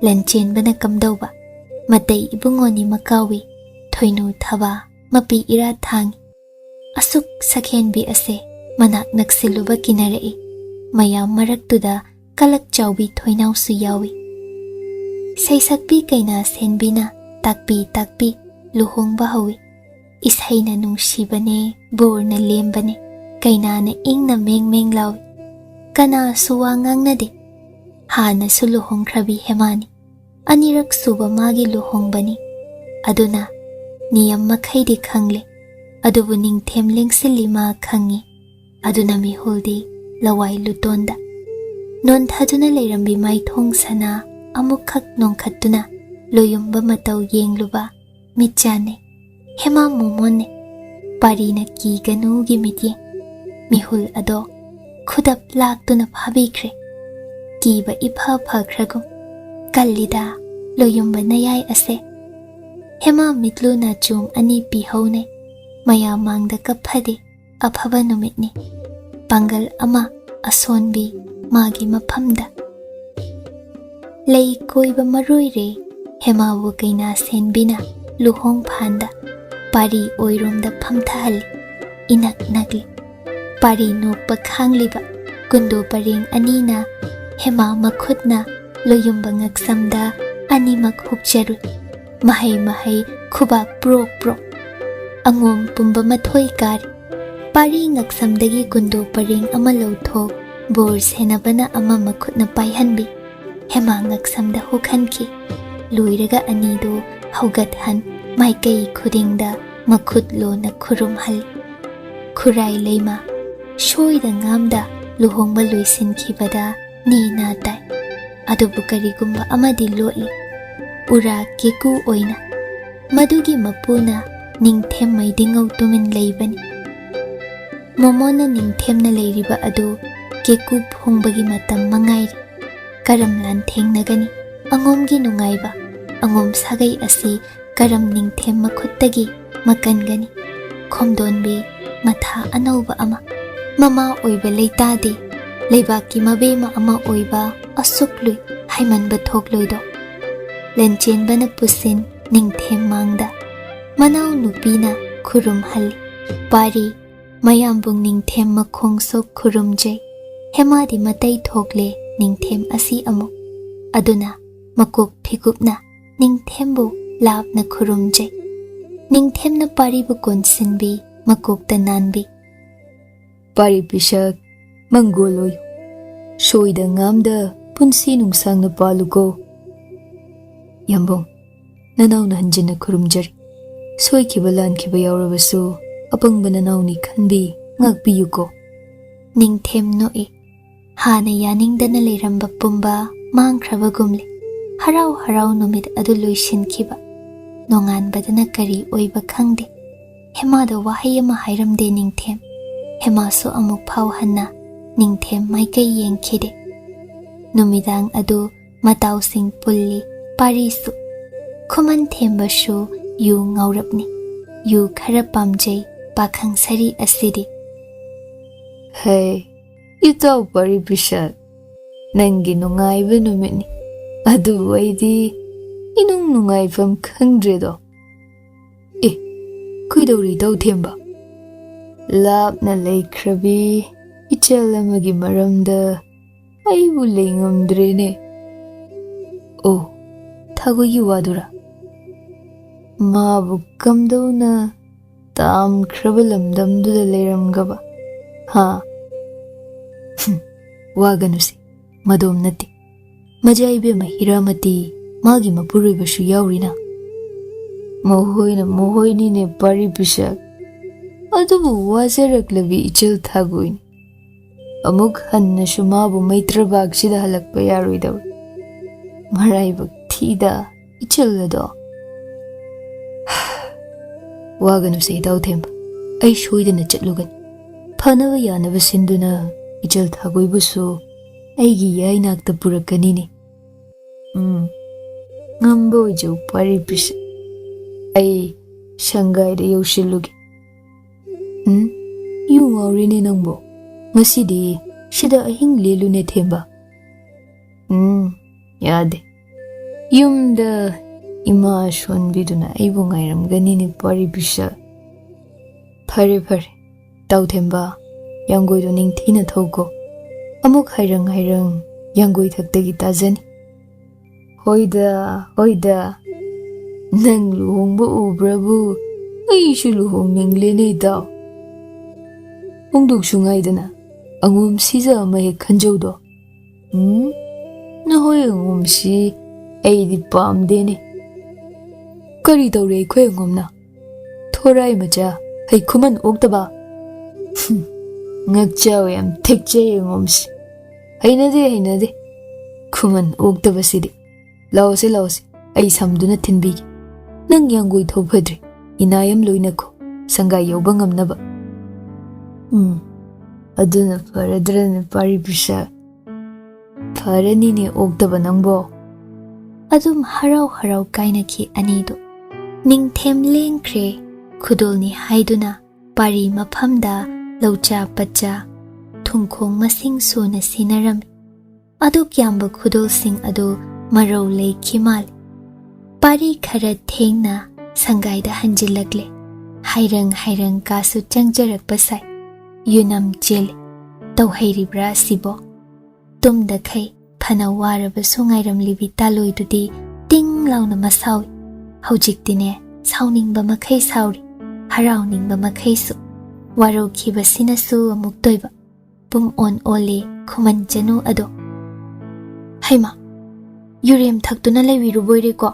ꯂꯟꯆꯦꯟꯕꯅ ꯀꯝꯗꯧꯕ? ꯃꯇꯩ ꯏꯕꯨꯡꯉꯣꯅꯤ ꯃꯀꯥꯎꯏ꯫ ꯊꯣꯏꯅꯨ ꯊꯕꯥ ꯃꯄꯤ ꯏꯔꯥ ꯊꯥꯡꯉꯤ꯫ ꯑꯁꯨꯛ ꯁꯛꯍꯦꯟꯕꯤ ꯑꯁꯦ ꯃꯅꯥꯛ ꯅꯛꯁꯤꯜꯂꯨꯕ ꯀꯤꯅꯔꯛꯏ꯫ ꯃꯌꯥꯝ ꯃꯔꯛꯇꯨꯗ ꯀꯂꯛ ꯆꯥꯎꯕꯤ ꯊꯣꯏꯅꯥꯎꯁꯨ ꯌꯥꯎꯏ꯫ ꯁꯩꯁꯛꯄꯤ ꯀꯩꯅꯥ ꯁꯦꯟꯕꯤꯅ ꯇꯥꯛꯄꯤ ꯇꯥꯛꯄꯤ ꯂꯨꯍꯣꯡꯕ ꯍꯧꯏ꯫ ꯏꯁꯩꯅ ꯅꯨꯡꯁꯤꯕꯅꯦ, ꯕꯣꯔꯅ ꯂꯦꯝꯕꯅꯦ, ꯀꯩꯅꯥꯅ ꯏꯪꯅ ꯃꯦꯡ ꯃꯦꯡ ꯂꯥꯎꯏ꯫ ꯀꯅꯥꯁꯨ ꯋꯥ ꯉꯥꯡꯅꯗꯦ꯫ ꯍꯥꯟꯅꯁꯨ ꯂꯨꯍꯣꯡꯈ꯭ꯔꯕꯤ ꯍꯦꯃꯥꯅꯤ꯫ ꯑꯅꯤꯔꯛ ꯁꯨꯕ ꯃꯥꯒꯤ ꯂꯨꯍꯣꯡꯕꯅꯤ꯫ ꯑꯗꯨꯅ ꯅꯤꯌꯝ ꯃꯈꯩꯗꯤ ꯈꯪꯂꯦ꯫ ꯑꯗꯨꯕꯨ ꯅꯤꯡꯊꯦꯝ ꯂꯦꯡꯁꯤꯜꯂꯤ ꯃꯥ ꯈꯪꯉꯤ꯫ ꯑꯗꯨꯅ ꯃꯤꯍꯨꯜꯗꯤ ꯂꯋꯥꯏ ꯂꯨꯇꯣꯟꯗ꯫ ꯅꯣꯟꯊꯗꯨꯅ ꯂꯩꯔꯝꯕꯤ ꯃꯥꯏꯊꯣꯡ ꯁꯅꯥ ꯑꯃꯨꯛꯈꯛ ꯅꯣꯡꯈꯠꯇꯨꯅ ꯂꯣꯌꯨꯝꯕ ꯃꯇꯧ ꯌꯦꯡꯂꯨꯕ ꯃꯤꯠꯆꯥꯟꯅꯦ꯫ ꯍꯦꯃꯥ ꯃꯣꯃꯣꯟꯅꯦ꯫ ꯄꯥꯔꯤꯅ ꯀꯤꯒꯅꯨꯒꯤ ꯃꯤꯠꯌꯦꯡ꯫ ꯃꯤꯍꯨꯜ ꯑꯗꯣ ꯈꯨꯗꯞ ꯂꯥꯛꯇꯨꯅ ꯐꯥꯕꯤꯈ꯭ꯔꯦ꯫ ꯀꯤꯕ ꯏꯐ ꯐꯈ꯭ꯔꯒꯨꯝ꯫ ꯀꯜꯂꯤꯗ ꯂꯣꯌꯨꯝꯕ ꯅꯌꯥꯏ ꯑꯁꯦ꯫ ꯍꯦꯃꯥ ꯃꯤꯠꯂꯨ ꯅꯥꯆꯣꯝ ꯑꯅꯤ ꯄꯤꯍꯧꯅꯩ꯫ ꯃꯌꯥꯝ ꯃꯥꯡꯗ ꯀꯞꯐꯗꯦ꯫ ꯑꯐꯕ ꯅꯨꯃꯤꯠꯅꯤ꯫ ꯄꯥꯡꯒꯜ ꯑꯃ ꯑꯁꯣꯟꯕꯤ ꯃꯥꯒꯤ ꯃꯐꯝꯗ꯫ ꯂꯩ ꯀꯣꯏꯕ ꯃꯔꯣꯏꯔꯦ꯫ ꯍꯦꯃꯥꯕꯨ ꯀꯩꯅꯥ ꯁꯦꯟꯕꯤꯅ ꯂꯨꯍꯣꯡ ꯐꯥꯟꯗ ꯄꯥꯔꯤ ꯑꯣꯏꯔꯣꯝꯗ ꯐꯝꯊꯍꯜꯂꯤ꯫ ꯏꯅꯛ ꯅꯛꯂꯤ꯫ ꯄꯥꯔꯤ ꯅꯣꯛꯄ ꯈꯥꯡꯂꯤꯕ ꯀꯨꯟꯗꯣ ꯄꯔꯦꯡ ꯑꯅꯤꯅ ꯍꯦꯃꯥ ꯃꯈꯨꯠꯅ ꯂꯣꯌꯨꯝꯕ ꯉꯛꯁꯝꯗ ꯑꯅꯤꯃꯛ ꯍꯨꯛꯆꯔꯨꯏ꯫ ꯃꯍꯩ ꯃꯍꯩ ꯈꯨꯕꯥꯛ ꯄ꯭ꯔꯣꯛ ꯄ꯭ꯔꯣꯛ꯫ ꯑꯉꯣꯝ ꯄꯨꯝꯕ ꯃꯊꯣꯏ ꯀꯥꯔꯤ꯫ ꯄꯥꯔꯤ ꯉꯛꯁꯝꯗꯒꯤ ꯀꯨꯟꯗꯣ ꯄꯔꯦꯡ ꯑꯃ ꯂꯧꯊꯣꯛ, ꯕꯣꯔ ꯁꯦꯟꯅꯕꯅ ꯑꯃ ꯃꯈꯨꯠꯅ ꯄꯥꯏꯍꯟꯕꯤ꯫ ꯍꯦꯃꯥ ꯉꯛꯁꯝꯗ ꯍꯨꯛꯍꯟꯈꯤ꯫ ꯂꯣꯏꯔꯒ ꯑꯅꯤꯗꯨ ꯍꯧꯒꯠꯍꯟ, ꯃꯥꯏꯀꯩ ꯈꯨꯗꯤꯡꯗ ꯃꯈꯨꯠ ꯂꯣꯟꯅ ꯈꯨꯔꯨꯝꯍꯜꯂꯤ꯫ ꯈꯨꯔꯥꯏ ꯂꯩꯃ ꯁꯣꯏꯗ ꯉꯥꯝꯗ ꯂꯨꯍꯣꯡꯕ ꯂꯣꯏꯁꯤꯟꯈꯤꯕꯗ ꯅꯦ ꯅꯥ ꯇꯥꯏ꯫ ꯑꯗꯨꯕꯨ ꯀꯔꯤꯒꯨꯝꯕ ꯑꯃꯗꯤ ꯂꯣꯠꯂꯤ꯫ ꯎꯔꯥ ꯀꯦꯀꯨ ꯑꯣꯏꯅ꯫ ꯃꯗꯨꯒꯤ ꯃꯄꯨꯅ ꯅꯤꯡꯊꯦꯝ ꯃꯩꯗꯤꯉꯧ ꯇꯨꯃꯤꯟ ꯂꯩꯕꯅꯤ꯫ ꯃꯣꯃꯣꯅ ꯅꯤꯡꯊꯦꯝꯅ ꯂꯩꯔꯤꯕ ꯑꯗꯨ ꯀꯦꯀꯨ ꯐꯣꯡꯕꯒꯤ ꯃꯇꯝ ꯃꯉꯥꯏꯔꯤ꯫ ꯀꯔꯝ ꯂꯥꯟꯊꯦꯡꯅꯒꯅꯤ? ꯑꯉꯣꯝꯒꯤ ꯅꯨꯡꯉꯥꯏꯕ, ꯑꯉꯣꯝ ꯁꯥꯒꯩ ꯑꯁꯤ ꯀꯔꯝ ꯅꯤꯡꯊꯦꯝ ꯃꯈꯨꯠꯇꯒꯤ ꯃꯀꯟꯒꯅꯤ? ꯈꯣꯝꯗꯣꯟꯕꯤ ꯃꯊꯥ ꯑꯅꯧꯕ ꯑꯃ꯫ ꯃꯃꯥ ꯑꯣꯏꯕ ꯂꯩꯇꯥꯗꯦ꯫ ꯂꯩꯕꯥꯛꯀꯤ ꯃꯕꯦꯝꯃ ꯑꯃ ꯑꯣꯏꯕ ꯑꯁꯨꯛ ꯂꯨꯏ ꯍꯥꯏꯃꯟꯕ ꯊꯣꯛꯂꯣꯏꯗꯣ꯫ ꯂꯟꯆꯦꯟꯕꯅ ꯄꯨꯁꯤꯟ ꯅꯤꯡꯊꯦꯝ ꯃꯥꯡꯗ꯫ ꯃꯅꯥꯎ ꯅꯨꯄꯤꯅ ꯈꯨꯔꯨꯝꯍꯜꯂꯤ꯫ ꯄꯥꯔꯤ ꯃꯌꯥꯝꯕꯨꯡ ꯅꯤꯡꯊꯦꯝ ꯃꯈꯣꯡ ꯁꯣꯛ ꯈꯨꯔꯨꯝꯖꯩ꯫ ꯍꯦꯃꯥꯗꯤ ꯃꯇꯩ ꯊꯣꯛꯂꯦ ꯅꯤꯡꯊꯦꯝ ꯑꯁꯤ ꯑꯃꯨꯛ꯫ ꯑꯗꯨꯅ ꯃꯀꯣꯛ ꯐꯤꯒꯨꯞꯅ ꯅꯤꯡꯊꯦꯝꯕꯨ ꯂꯥꯞꯅ ꯈꯨꯔꯨꯝꯖꯩ꯫ ꯅꯤꯡꯊꯦꯝꯅ ꯄꯥꯔꯤꯕꯨ ꯀꯣꯟꯁꯤꯟꯕꯤ, ꯃꯀꯣꯛꯇ ꯅꯥꯟꯕꯤ꯫ ꯄꯥꯔꯤ ꯄꯤꯁꯛ, ꯃꯪꯒꯣꯜ ꯑꯣꯏꯌꯨ꯫ ꯁꯣꯏꯗ ꯉꯥꯝꯗ ꯄꯨꯟꯁꯤ ꯅꯨꯡꯁꯥꯡꯅ ꯄꯥꯜꯂꯨꯀꯣ꯫ ꯌꯥꯝꯕꯨꯡ, ꯅꯅꯥꯎꯅ ꯍꯟꯖꯤꯟꯅ ꯈꯨꯔꯨꯝꯖꯔꯤ꯫ ꯁꯣꯏꯈꯤꯕ ꯂꯥꯟꯈꯤꯕ ꯌꯥꯎꯔꯕꯁꯨ ꯑꯄꯪꯕ ꯅꯅꯥꯎꯅꯤ ꯈꯟꯕꯤ, ꯉꯥꯛꯄꯤꯌꯨꯀꯣ꯫ ꯅꯤꯡꯊꯦꯝ ꯅꯣꯛꯏ꯫ ꯍꯥꯟꯅ ꯌꯥꯅꯤꯡꯗꯅ ꯂꯩꯔꯝꯕ ꯄꯨꯝꯕ ꯃꯥꯡꯈ꯭ꯔꯕꯒꯨꯝꯂꯦ꯫ ꯍꯔꯥꯎ ꯍꯔꯥꯎ ꯅꯨꯃꯤꯠ ꯑꯗꯨ ꯂꯣꯏꯁꯤꯟꯈꯤꯕ꯫ ꯅꯣꯡꯉꯥꯟꯕꯗꯅ ꯀꯔꯤ ꯑꯣꯏꯕ ꯈꯪꯗꯦ꯫ ꯍꯦꯃꯥꯗ ꯋꯥꯍꯩ ꯑꯃ ꯍꯥꯏꯔꯝꯗꯦ ꯅꯤꯡꯊꯦꯝ꯫ ꯍꯦꯃꯥꯁꯨ ꯑꯃꯨꯛ ꯐꯥꯎ ꯍꯟꯅ ꯅꯤꯡꯊꯦꯝ ꯃꯥꯏꯀꯩ ꯌꯦꯡꯈꯤꯗꯦ꯫ ꯅꯨꯃꯤꯗꯥꯡ ꯑꯗꯨ ꯃꯇꯥꯎꯁꯤꯡ ꯄꯨꯜꯂꯤ, ꯄꯥꯔꯤꯁꯨ꯫ ꯈꯨꯃꯟ ꯊꯦꯝꯕꯁꯨ ꯌꯨ ꯉꯥꯎꯔꯞꯅꯤ꯫ ꯌꯨ ꯈꯔ ꯄꯥꯝꯖꯩ ꯄꯥꯈꯪ ꯁꯥꯔꯤ ꯑꯁꯤꯗꯤ꯫ ꯍꯦ, ꯏꯇꯥꯎ ꯄꯥꯔꯤ ꯄꯤꯁꯛ, ꯅꯪꯒꯤ ꯅꯨꯡꯉꯥꯏꯕ ꯅꯨꯃꯤꯠꯅꯤ꯫ ꯑꯗꯨꯕꯨ ꯑꯩꯗꯤ ꯏꯅꯨꯡ ꯅꯨꯡꯉꯥꯏꯐꯝ ꯈꯪꯗ꯭ꯔꯦꯗꯣ꯫ ꯀꯩꯗꯧꯔꯤ ꯏꯇꯧ ꯊꯦꯝꯕ? ꯂꯥꯞꯅ ꯂꯩꯈ꯭ꯔꯕꯤ ꯏꯆꯜ ꯑꯃꯒꯤ ꯃꯔꯝꯗ ꯑꯩꯕꯨ ꯂꯩ ꯉꯝꯗ꯭ꯔꯦꯅꯦ꯫ ꯑꯣ, ꯊꯥꯒꯣꯏꯒꯤ ꯋꯥꯗꯨꯔꯥ? ꯃꯥꯕꯨ ꯀꯝꯗꯧꯅ ꯇꯥꯝꯈ꯭ꯔꯕ ꯂꯝꯗꯝꯗꯨꯗ ꯂꯩꯔꯝꯒꯕ? ꯍꯥ? ꯍꯨꯝ, ꯋꯥꯒꯅꯨꯁꯦ, ꯃꯗꯣꯝ ꯅꯠꯇꯦ꯫ ꯃꯖꯥ ꯏꯕꯦꯝꯃ ꯍꯤꯔꯥꯃꯇꯤ, ꯃꯥꯒꯤ ꯃꯄꯨꯔꯣꯏꯕꯁꯨ ꯌꯥꯎꯔꯤꯅ꯫ ꯃꯈꯣꯏꯅ ꯃꯈꯣꯏꯅꯤꯅꯦ ꯄꯥꯔꯤ ꯄꯤꯁꯛ꯫ ꯑꯗꯨꯕꯨ ꯋꯥꯖꯔꯛꯂꯕꯤ ꯏꯆꯜ ꯊꯥꯒꯣꯏꯅꯤ꯫ ꯑꯃꯨꯛ ꯍꯟꯅꯁꯨ ꯃꯥꯕꯨ ꯃꯩꯇ꯭ꯔꯕꯥꯛꯁꯤꯗ ꯍꯜꯂꯛꯄ ꯌꯥꯔꯣꯏꯗꯕ꯫ ꯃꯔꯥꯏꯕꯛ ꯊꯤꯗ ꯏꯆꯜ ꯑꯗꯣ꯫ ꯋꯥꯒꯅꯨꯁꯦ ꯏꯇꯥꯎ ꯊꯦꯝꯕ, ꯑꯩ ꯁꯣꯏꯗꯅ ꯆꯠꯂꯨꯒꯅꯤ꯫ ꯐꯅꯕ ꯌꯥꯅꯕ ꯁꯤꯟꯗꯨꯅ ꯏꯆꯜ ꯊꯥꯒꯣꯏꯕꯨꯁꯨ ꯑꯩꯒꯤ ꯌꯥꯏꯅꯥꯛꯇ ꯄꯨꯔꯛꯀꯅꯤꯅꯦ꯫ ꯎꯝ, ꯉꯝꯕ ꯑꯣꯏꯖꯧ ꯄꯥꯔꯤ ꯄꯤꯁꯛ꯫ ꯑꯩ ꯁꯪꯒꯥꯏꯗ ꯌꯧꯁꯤꯜꯂꯨꯒꯦ꯫ ꯎꯝ, ꯌꯨ ꯉꯥꯎꯔꯦꯅꯦ ꯅꯪꯕꯣ꯫ ꯉꯁꯤꯗꯤ ꯁꯤꯗ ꯑꯍꯤꯡ ꯂꯦꯜꯂꯨꯅꯦ ꯊꯦꯝꯕ꯫ ꯎꯝ, ꯌꯥꯗꯦ꯫ ꯌꯨꯝꯗ ꯏꯃꯥ ꯁꯣꯟꯕꯤꯗꯨꯅ ꯑꯩꯕꯨ ꯉꯥꯏꯔꯝꯒꯅꯤꯅꯦ ꯄꯥꯔꯤ ꯄꯤꯁꯛ꯫ ꯐꯔꯦ, ꯐꯔꯦ, ꯇꯥꯎꯊꯦꯝꯕ, ꯌꯥꯡꯒꯣꯏꯗꯣ ꯅꯤꯡꯊꯤꯅ ꯊꯧꯀꯣ꯫ ꯑꯃꯨꯛ ꯍꯥꯏꯔꯪ ꯍꯥꯏꯔꯪ ꯌꯥꯡꯒꯣꯏ ꯊꯛꯇꯒꯤ ꯇꯥꯖꯅꯤ꯫ ꯍꯣꯏꯗ, ꯍꯣꯏꯗ, ꯅꯪ ꯂꯨꯍꯣꯡꯕ ꯎꯕ꯭ꯔꯕꯨ ꯑꯩꯁꯨ ꯂꯨꯍꯣꯡꯅꯤꯡꯂꯦꯅꯦ ꯏꯇꯥꯎ꯫ ꯍꯣꯡꯗꯣꯛꯁꯨ ꯉꯥꯏꯗꯅ ꯑꯉꯣꯝ ꯁꯤꯖ ꯑꯃ ꯍꯦꯛ ꯈꯟꯖꯧꯗꯣ꯫ ꯎꯝ, ꯅꯈꯣꯏ ꯑꯉꯣꯝꯁꯤ ꯑꯩꯗꯤ ꯄꯥꯝꯗꯦꯅꯦ꯫ ꯀꯔꯤ ꯇꯧꯔꯦ ꯑꯩꯈꯣꯏ ꯑꯉꯣꯝꯅ? ꯊꯣꯔꯥꯏ ꯃꯆꯥ, ꯍꯩꯈꯨꯃꯟ ꯑꯣꯛꯇꯕ꯫ ꯍꯨꯝ, ꯉꯛꯆꯥꯎ ꯌꯥꯝ ꯊꯦꯛꯆꯩ ꯑꯉꯣꯝꯁꯤ꯫ ꯍꯩꯅꯗꯦ, ꯍꯩꯅꯗꯦ꯫ ꯈꯨꯃꯟ ꯑꯣꯛꯇꯕꯁꯤꯗꯤ꯫ ꯂꯥꯛꯑꯣꯁꯦ, ꯂꯥꯛꯑꯣꯁꯦ, ꯑꯩ ꯁꯝꯗꯨꯅ ꯊꯤꯟꯕꯤꯒꯦ꯫ ꯅꯪ ꯌꯥꯡꯒꯣꯏ ꯊꯧ ꯐꯗ꯭ꯔꯤ, ꯏꯅꯥꯏ ꯑꯃ ꯂꯣꯏꯅꯈꯣ, ꯁꯪꯒꯥꯏ ꯌꯧꯕ ꯉꯝꯅꯕ꯫ ꯎꯝ, ꯑꯗꯨꯅ ꯐꯔꯗ꯭ꯔꯅꯦ ꯄꯥꯔꯤ ꯄꯤꯁꯛ꯫ ꯐꯔꯅꯤꯅꯦ ꯑꯣꯛꯇꯕ ꯅꯪꯕꯣ꯫ ꯑꯗꯨꯝ ꯍꯔꯥꯎ ꯍꯔꯥꯎ ꯀꯥꯏꯅꯈꯤ ꯑꯅꯤꯗꯨ꯫ ꯅꯤꯡꯊꯦꯝ ꯂꯦꯡꯈ꯭ꯔꯦ ꯈꯨꯗꯣꯜꯅꯤ ꯍꯥꯏꯗꯨꯅ ꯄꯥꯔꯤ ꯃꯐꯝꯗ ꯂꯧꯆꯥ ꯄꯠꯆꯥ ꯊꯨꯝꯈꯣꯡ ꯃꯁꯤꯡ ꯁꯨꯅ ꯁꯤꯟꯅꯔꯝꯃꯤ꯫ ꯑꯗꯨꯛ ꯌꯥꯝꯕ ꯈꯨꯗꯣꯜꯁꯤꯡ ꯑꯗꯨ ꯃꯔꯧ ꯂꯩꯈꯤ ꯃꯥꯜꯂꯤ꯫ ꯄꯥꯔꯤ ꯈꯔ ꯊꯦꯡꯅ ꯁꯪꯒꯥꯏꯗ ꯍꯟꯖꯤꯜꯂꯛꯂꯦ꯫ ꯍꯥꯏꯔꯪ ꯍꯥꯏꯔꯪ ꯀꯥꯁꯨ ꯆꯪꯖꯔꯛꯄ ꯁꯥꯏ꯫ ꯌꯨꯅꯝ ꯆꯦꯜꯂꯤ꯫ ꯇꯧꯍꯩꯔꯤꯕ꯭ꯔꯥ ꯑꯁꯤꯕꯣ? ꯇꯨꯝꯗꯈꯩ ꯐꯅ ꯋꯥꯔꯕꯁꯨ ꯉꯥꯏꯔꯝꯂꯤꯕꯤ ꯇꯥꯂꯣꯏꯗꯨꯗꯤ ꯇꯤꯡ ꯂꯥꯎꯅ ꯃꯁꯥꯎꯏ꯫ ꯍꯧꯖꯤꯛꯇꯤꯅꯦ, ꯁꯥꯎꯅꯤꯡꯕ ꯃꯈꯩ ꯁꯥꯎꯔꯤ, ꯍꯔꯥꯎꯅꯤꯡꯕ ꯃꯈꯩꯁꯨ꯫ ꯋꯥꯔꯧꯈꯤꯕꯁꯤꯅꯁꯨ ꯑꯃꯨꯛ ꯇꯣꯏꯕ꯫ ꯄꯨꯝ ꯑꯣꯟ ꯑꯣꯜꯂꯦ ꯈꯨꯃꯟ ꯆꯅꯨ ꯑꯗꯣ꯫ ꯍꯩꯃꯥ, ꯌꯨꯔꯦꯝ ꯊꯛꯇꯨꯅ ꯂꯩꯕꯤꯔꯨꯕꯣꯏꯔꯦꯀꯣ?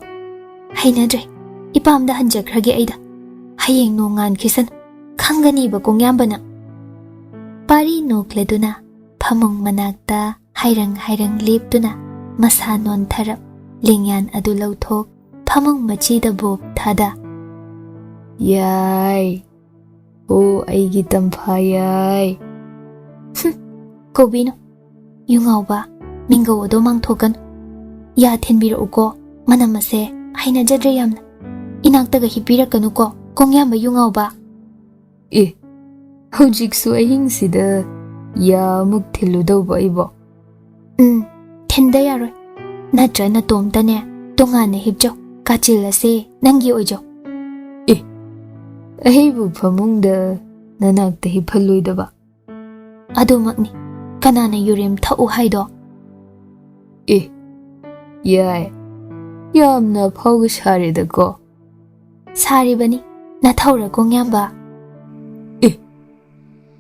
ꯍꯩꯅꯗ꯭ꯔꯦ, ꯏꯄꯥꯝꯗ ꯍꯟꯖꯈ꯭ꯔꯒꯦ ꯑꯩꯗ꯫ ꯍꯌꯦꯡ ꯅꯣꯡꯉꯥꯟꯈꯤꯁꯅꯨ, ꯈꯪꯒꯅꯤꯕ ꯀꯣꯡꯌꯥꯝꯕꯅ꯫ ꯄꯥꯔꯤ ꯅꯣꯛꯂꯗꯨꯅ ꯐꯃꯨꯡ ꯃꯅꯥꯛꯇ ꯍꯥꯏꯔꯪ ꯍꯥꯏꯔꯪ ꯂꯦꯞꯇꯨꯅ ꯃꯁꯥ ꯅꯣꯟꯊꯔꯞ ꯂꯦꯡꯌꯥꯟ ꯑꯗꯨ ꯂꯧꯊꯣꯛ ꯐꯃꯨꯡ ꯃꯆꯤꯗ ꯕꯣꯞ ꯊꯥꯗ꯫ ꯌꯥꯏ꯫ ꯑꯣ, ꯑꯩꯒꯤ ꯇꯝꯐꯥ ꯌꯥꯏ꯫ ꯍꯨꯝ, ꯀꯧꯕꯤꯅꯨ꯫ ꯌꯨꯉꯥꯎꯕ, ꯃꯤꯡꯒꯧ ꯑꯗꯣ ꯃꯥꯡꯊꯣꯛꯀꯅꯨ꯫ ꯌꯥ ꯊꯤꯟꯕꯤꯔꯛꯎꯀꯣ, ꯃꯅꯝ ꯑꯁꯦ ꯍꯩꯅꯖꯗ꯭ꯔꯦ ꯌꯥꯝꯅ꯫ ꯏꯅꯥꯛꯇꯒ ꯍꯤꯞꯄꯤꯔꯛꯀꯅꯨꯀꯣ, ꯀꯣꯡꯌꯥꯝꯕ ꯌꯨꯉꯥꯎꯕ꯫ ꯑꯦ, ꯍꯧꯖꯤꯛꯁꯨ ꯑꯍꯤꯡꯁꯤꯗ ꯌꯥ ꯑꯃꯨꯛ ꯊꯤꯜꯂꯨꯗꯧꯕ ꯑꯩꯕꯣ? ꯎꯝ, ꯊꯤꯟꯗ ꯌꯥꯔꯣꯏ꯫ ꯅꯠꯇ꯭ꯔ ꯅꯇꯣꯝꯇꯅꯦ, ꯇꯣꯉꯥꯟꯅ ꯍꯤꯞꯆꯧ꯫ ꯀꯥꯆꯤꯜ ꯑꯁꯦ ꯅꯪꯒꯤ ꯑꯣꯏꯖꯧ꯫ ꯑꯦ, ꯑꯩꯕꯨ ꯐꯃꯨꯡꯗ ꯅꯅꯥꯛꯇ ꯍꯤꯞꯍꯜꯂꯣꯏꯗꯕ? ꯑꯗꯨꯃꯛꯅꯤ꯫ ꯀꯅꯥꯅ ꯌꯨꯔꯦꯝ ꯊꯛꯎ ꯍꯥꯏꯗꯣ? ꯑꯦ, ꯌꯥꯏ꯫ ꯌꯥꯝꯅ ꯑꯐꯥꯎꯕ ꯁꯥꯔꯦꯗꯀꯣ꯫ ꯁꯥꯔꯤꯕꯅꯤ, ꯅꯊꯧꯔ ꯀꯣꯡꯌꯥꯝꯕ? ꯑꯦ,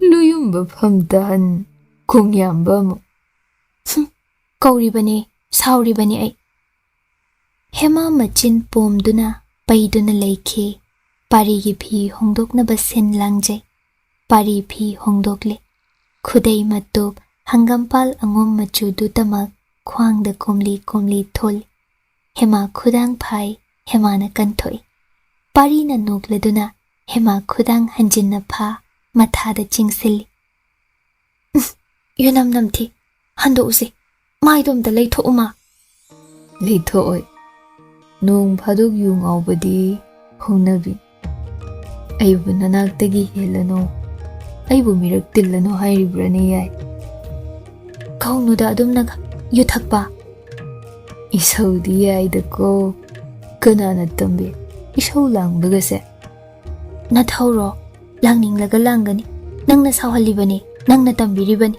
ꯂꯨꯌꯨꯝꯕ ꯐꯝ ꯇꯥꯍꯟ ꯀꯣꯡꯌꯥꯝꯕ ꯑꯃꯨꯛ꯫ ꯍꯨꯝ, ꯀꯧꯔꯤꯕꯅꯤ, ꯁꯥꯎꯔꯤꯕꯅꯤ ꯑꯩ꯫ ꯍꯦꯃꯥ ꯃꯆꯤꯟ ꯄꯣꯝꯗꯨꯅ ꯄꯩꯗꯨꯅ ꯂꯩꯈꯤ꯫ ꯄꯥꯔꯤꯒꯤ ꯐꯤ ꯍꯣꯡꯗꯣꯛꯅꯕ ꯁꯤꯟ ꯂꯥꯡꯖꯩ꯫ ꯄꯥꯔꯤ ꯐꯤ ꯍꯣꯡꯗꯣꯛꯂꯦ꯫ ꯈꯨꯗꯩ ꯃꯇꯨꯞ ꯍꯪꯒꯥꯝꯄꯥꯜ ꯑꯉꯣꯝ ꯃꯆꯨꯗꯨꯇꯃꯛ ꯈ꯭ꯋꯥꯡꯗ ꯀꯣꯝꯂꯤ ꯀꯣꯝꯂꯤ ꯊꯣꯜꯂꯤ꯫ ꯍꯦꯃꯥ ꯈꯨꯗꯥꯡ ꯐꯥꯏ, ꯍꯦꯃꯥꯅ ꯀꯟꯊꯣꯛꯏ꯫ ꯄꯥꯔꯤꯅ ꯅꯣꯛꯂꯗꯨꯅ ꯍꯦꯃꯥ ꯈꯨꯗꯥꯡ ꯍꯟꯖꯤꯟꯅ ꯐꯥ, ꯃꯊꯥꯗ ꯆꯤꯡꯁꯤꯜꯂꯤ꯫ ꯎꯝ, ꯌꯨꯅꯝ ꯅꯝꯊꯤ, ꯍꯟꯗꯣꯛꯎꯁꯤ, ꯃꯥꯏꯗꯣꯝꯇ ꯂꯩꯊꯣꯛꯎꯃ꯫ ꯂꯩꯊꯣꯛꯑꯣꯏ꯫ ꯅꯣꯡ ꯐꯥꯗꯣꯛ ꯌꯨ ꯉꯥꯎꯕꯗꯤ ꯍꯧꯅꯕꯤ꯫ ꯑꯩꯕꯨ ꯅꯅꯥꯛꯇꯒꯤ ꯍꯦꯜꯂꯅꯨ, ꯑꯩꯕꯨ ꯃꯤꯔꯛ ꯇꯤꯜꯂꯅꯨ ꯍꯥꯏꯔꯤꯕ꯭ꯔꯥꯅꯦ ꯌꯥꯏ? ꯀꯧꯅꯨꯗ ꯑꯗꯨꯝꯅꯒ, ꯌꯨ ꯊꯛꯄ꯫ ꯏꯁꯧꯗꯤ ꯌꯥꯏꯗꯀꯣ, ꯀꯅꯥꯅ ꯇꯝꯕꯤ ꯏꯁꯧ ꯂꯥꯡꯕꯒꯁꯦ? "ꯅꯊꯧꯔꯣ? ꯂꯥꯡꯅꯤꯡꯂꯒ ꯂꯥꯡꯒꯅꯤ꯫ ꯅꯪꯅ ꯁꯥꯎꯍꯜꯂꯤꯕꯅꯤ, ꯅꯪꯅ ꯇꯝꯕꯤꯔꯤꯕꯅꯤ꯫"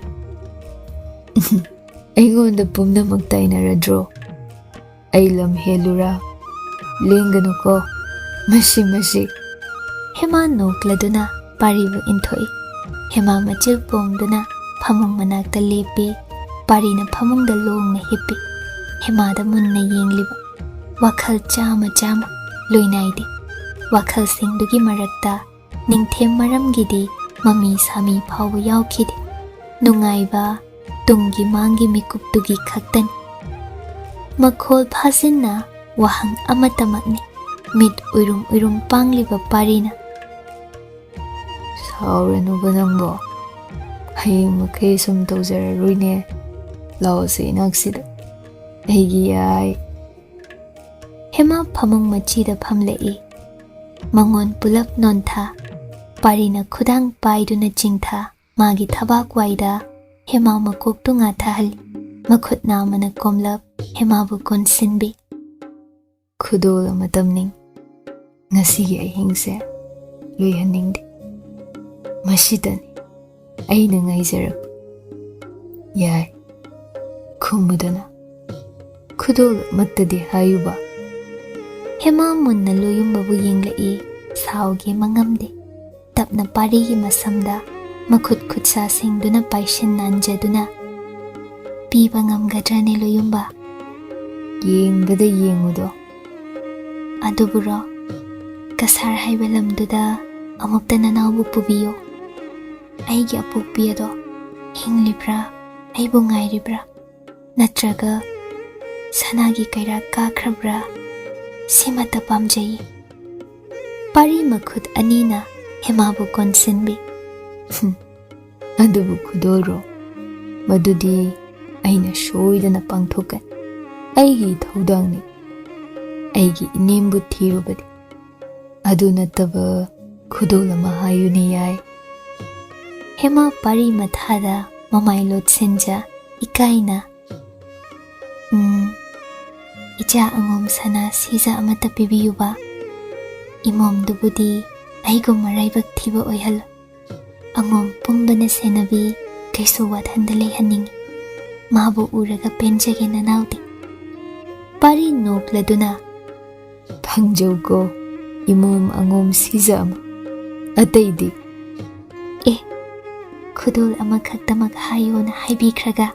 "ꯑꯩꯉꯣꯟꯗ ꯄꯨꯝꯅꯃꯛ ꯇꯥꯏꯅꯔꯗ꯭ꯔꯣ? ꯑꯩ ꯂꯝ ꯍꯦꯜꯂꯨꯔꯥ? ꯂꯦꯡꯒꯅꯨꯀꯣ, ꯃꯁꯤ, ꯃꯁꯤ꯫" ꯍꯦꯃꯥ ꯅꯣꯛꯂꯗꯨꯅ ꯄꯥꯔꯤꯕꯨ ꯏꯟꯊꯣꯛꯏ꯫ ꯍꯦꯃꯥ ꯃꯆꯤꯜ ꯄꯣꯡꯗꯨꯅ ꯐꯃꯨꯡ ꯃꯅꯥꯛꯇ ꯂꯦꯞꯄꯤ꯫ ꯄꯥꯔꯤꯅ ꯐꯃꯨꯡꯗ ꯂꯣꯡꯅ ꯍꯤꯞꯄꯤ꯫ ꯍꯦꯃꯥꯗ ꯃꯨꯟꯅ ꯌꯦꯡꯂꯤꯕ꯫ ꯋꯥꯈꯜ ꯆꯥꯝꯃ ꯆꯥꯝꯃ ꯂꯣꯏꯅꯥꯏꯗꯦ꯫ ꯋꯥꯈꯜꯁꯤꯡꯗꯨꯒꯤ ꯃꯔꯛꯇ ꯅꯤꯡꯊꯦꯝ ꯃꯔꯝꯒꯤꯗꯤ ꯃꯃꯤ ꯁꯥꯃꯤ ꯐꯥꯎꯕ ꯌꯥꯎꯈꯤꯗꯦ꯫ ꯅꯨꯡꯉꯥꯏꯕ ꯇꯨꯡꯒꯤ ꯃꯥꯡꯒꯤ ꯃꯤꯀꯨꯞꯇꯨꯒꯤ ꯈꯛꯇꯅꯤ꯫ ꯃꯈꯣꯜ ꯐꯥꯖꯤꯟꯅ ꯋꯥꯍꯪ ꯑꯃꯠꯇꯃꯛꯅꯤ ꯃꯤꯠ ꯎꯏꯔꯨꯝ ꯎꯏꯔꯨꯝ ꯄꯥꯡꯂꯤꯕ ꯄꯥꯔꯤꯅ꯫ "ꯁꯥꯎꯔꯅꯨꯕ ꯅꯪꯕꯣ꯫ ꯍꯌꯦꯡ ꯃꯈꯩ ꯁꯨꯝ ꯇꯧꯖꯔꯔꯣꯏꯅꯦ꯫ ꯂꯥꯛꯑꯣꯁꯦ ꯏꯅꯥꯛꯁꯤꯗ꯫ ꯑꯩꯒꯤ ꯌꯥꯏ꯫" ꯍꯦꯃꯥ ꯐꯃꯨꯡ ꯃꯆꯤꯗ ꯐꯝꯂꯛꯏ꯫ ꯃꯉꯣꯟ ꯄꯨꯂꯞ ꯅꯣꯟꯊ꯫ ꯄꯥꯔꯤꯅ ꯈꯨꯗꯥꯡ ꯄꯥꯏꯗꯨꯅ ꯆꯤꯡꯊ꯫ ꯃꯥꯒꯤ ꯊꯕꯥꯛ ꯋꯥꯏꯗ ꯍꯦꯃꯥ ꯃꯀꯣꯛꯇꯨ ꯉꯥꯊꯍꯜꯂꯤ꯫ ꯃꯈꯨꯠ ꯅꯥꯝꯃꯅ ꯀꯣꯝꯂꯞ ꯍꯦꯃꯥꯕꯨ ꯀꯣꯟꯁꯤꯟꯕꯤ꯫ "ꯈꯨꯗꯣꯜ ꯑꯃ ꯇꯝꯅꯤꯡ꯫ ꯉꯁꯤꯒꯤ ꯑꯍꯤꯡꯁꯦ ꯂꯣꯏꯍꯟꯅꯤꯡꯗꯦ꯫ ꯃꯁꯤꯇꯅꯤ ꯑꯩꯅ ꯉꯥꯏꯖꯔꯛꯄ꯫ ꯌꯥꯏ, ꯈꯨꯝꯃꯨꯗꯅ꯫ ꯈꯨꯗꯣꯜ ꯑꯃꯠꯇꯗꯤ ꯍꯥꯏꯌꯨꯕ꯫" ꯍꯦꯃꯥ ꯃꯨꯟꯅ ꯂꯣꯌꯨꯝꯕꯕꯨ ꯌꯦꯡꯂꯛꯏ꯫ ꯁꯥꯎꯒꯦ ꯃꯉꯝꯗꯦ꯫ ꯇꯞꯅ ꯄꯥꯔꯤꯒꯤ ꯃꯁꯝꯗ ꯃꯈꯨꯠ ꯈꯨꯠꯁꯥꯁꯤꯡꯗꯨꯅ ꯄꯥꯏꯁꯤꯟ ꯅꯥꯟꯖꯗꯨꯅ, "ꯄꯤꯕ ꯉꯝꯒꯗ꯭ꯔꯅꯦ ꯂꯣꯌꯨꯝꯕ?" "ꯌꯦꯡꯕꯗ ꯌꯦꯡꯉꯨꯗꯣ꯫" "ꯑꯗꯨꯕꯨꯔꯣ, ꯀꯁꯥꯔ ꯍꯥꯏꯕ ꯂꯝꯗꯨꯗ ꯑꯃꯨꯛꯇ ꯅꯅꯥꯎꯕꯨ ꯄꯨꯕꯤꯌꯨ꯫ ꯑꯩꯒꯤ ꯑꯄꯣꯛꯄꯤ ꯑꯗꯣ ꯍꯤꯡꯂꯤꯕ꯭ꯔꯥ, ꯑꯩꯕꯨ ꯉꯥꯏꯔꯤꯕ꯭ꯔꯥ, ꯅꯠꯇ꯭ꯔꯒ ꯁꯅꯥꯒꯤ ꯀꯩꯔꯥꯛ ꯀꯥꯈ꯭ꯔꯕ꯭ꯔꯥ, ꯁꯤꯃꯇ ꯄꯥꯝꯖꯩ꯫" ꯄꯥꯔꯤ ꯃꯈꯨꯠ ꯑꯅꯤꯅ ꯍꯦꯃꯥꯕꯨ ꯀꯣꯟꯁꯤꯟꯕꯤ꯫ "ꯍꯨꯝ, ꯑꯗꯨꯕꯨ ꯈꯨꯗꯣꯜꯔꯣ? ꯃꯗꯨꯗꯤ ꯑꯩꯅ ꯁꯣꯏꯗꯅ ꯄꯥꯡꯊꯣꯛꯀꯅꯤ꯫ ꯑꯩꯒꯤ ꯏꯊꯧꯗꯥꯡꯅꯤ꯫ ꯑꯩꯒꯤ ꯏꯅꯦꯝꯕꯨ ꯊꯤꯔꯨꯕꯗꯤ꯫ ꯑꯗꯨ ꯅꯠꯇꯕ ꯈꯨꯗꯣꯜ ꯑꯃ ꯍꯥꯏꯌꯨꯅꯦ ꯌꯥꯏ꯫" ꯍꯦꯃꯥ ꯄꯥꯔꯤ ꯃꯊꯥꯗ ꯃꯃꯥꯏ ꯂꯣꯠꯁꯤꯟꯖ ꯏꯀꯥꯏꯅ, "ꯎꯝ, ꯏꯆꯥ ꯑꯉꯣꯝ ꯁꯅꯥ ꯁꯤꯖ ꯑꯃꯠꯇ ꯄꯤꯕꯤꯌꯨꯕ꯫ ꯏꯃꯣꯝꯗꯨꯕꯨꯗꯤ ꯑꯩꯒꯨꯝ ꯃꯔꯥꯏꯕꯛ ꯊꯤꯕ ꯑꯣꯏꯍꯜꯂꯣ꯫ ꯑꯉꯣꯝ ꯄꯨꯝꯕꯅ ꯁꯦꯟꯅꯕꯤ, ꯀꯩꯁꯨ ꯋꯥꯠꯍꯟꯗ ꯂꯩꯍꯟꯅꯤꯡꯉꯤ꯫ ꯃꯥꯕꯨ ꯎꯔꯒ ꯄꯦꯟꯖꯒꯦ ꯅꯅꯥꯎꯗꯤ꯫ ꯄꯥꯔꯤ ꯅꯣꯛꯂꯗꯨꯅ, "ꯐꯪꯖꯧꯀꯣ, ꯏꯃꯣꯝ ꯑꯉꯣꯝ ꯁꯤꯖ ꯑꯃ꯫ ꯑꯇꯩꯗꯤ?" "ꯑꯦ, ꯈꯨꯗꯣꯜ ꯑꯃꯈꯛꯇꯃꯛ ꯍꯥꯏꯌꯣꯅ ꯍꯥꯏꯕꯤꯈ꯭ꯔꯒ?"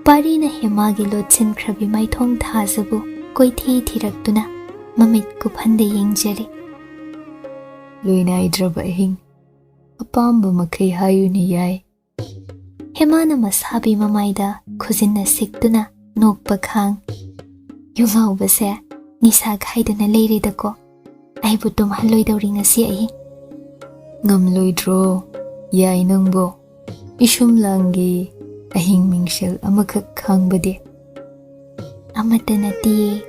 ꯄꯥꯔꯤꯅ ꯍꯦꯃꯥꯒꯤ ꯂꯣꯠꯁꯤꯟꯈ꯭ꯔꯕꯤ ꯃꯥꯏꯊꯣꯡ ꯊꯥꯖꯕꯨ ꯀꯣꯏꯊꯤ ꯊꯤꯔꯛꯇꯨꯅ ꯃꯃꯤꯠ ꯀꯨꯞꯍꯟꯗ ꯌꯦꯡꯖꯔꯤ꯫ "ꯂꯣꯏꯅꯥꯏꯗ꯭ꯔꯕ ꯑꯍꯤꯡ, ꯑꯄꯥꯝꯕ ꯃꯈꯩ ꯍꯥꯏꯌꯨꯅꯦ ꯌꯥꯏ꯫" ꯍꯦꯃꯥꯅ ꯃꯁꯥꯕꯤ ꯃꯃꯥꯏꯗ ꯈꯨꯖꯤꯟꯅ ꯁꯤꯛꯇꯨꯅ ꯅꯣꯛꯄ ꯈꯥꯡ꯫ "ꯌꯨꯉꯥꯎꯕꯁꯦ ꯅꯤꯁꯥ ꯈꯥꯏꯗꯅ ꯂꯩꯔꯦꯗꯀꯣ꯫ ꯑꯩꯕꯨ ꯇꯨꯝꯍꯜꯂꯣꯏꯗꯧꯔꯤ ꯉꯁꯤ ꯑꯍꯤꯡ꯫" "ꯉꯝꯂꯣꯏꯗ꯭ꯔꯣ ꯌꯥꯏ ꯅꯪꯕꯣ? ꯏꯁꯨꯝ ꯂꯥꯡꯒꯤ ꯑꯍꯤꯡ ꯃꯤꯡꯁꯦꯜ ꯑꯃꯈꯛ ꯈꯥꯡꯕꯗꯤ?" "ꯑꯃꯠꯇ ꯅꯠꯇꯤꯌꯦ꯫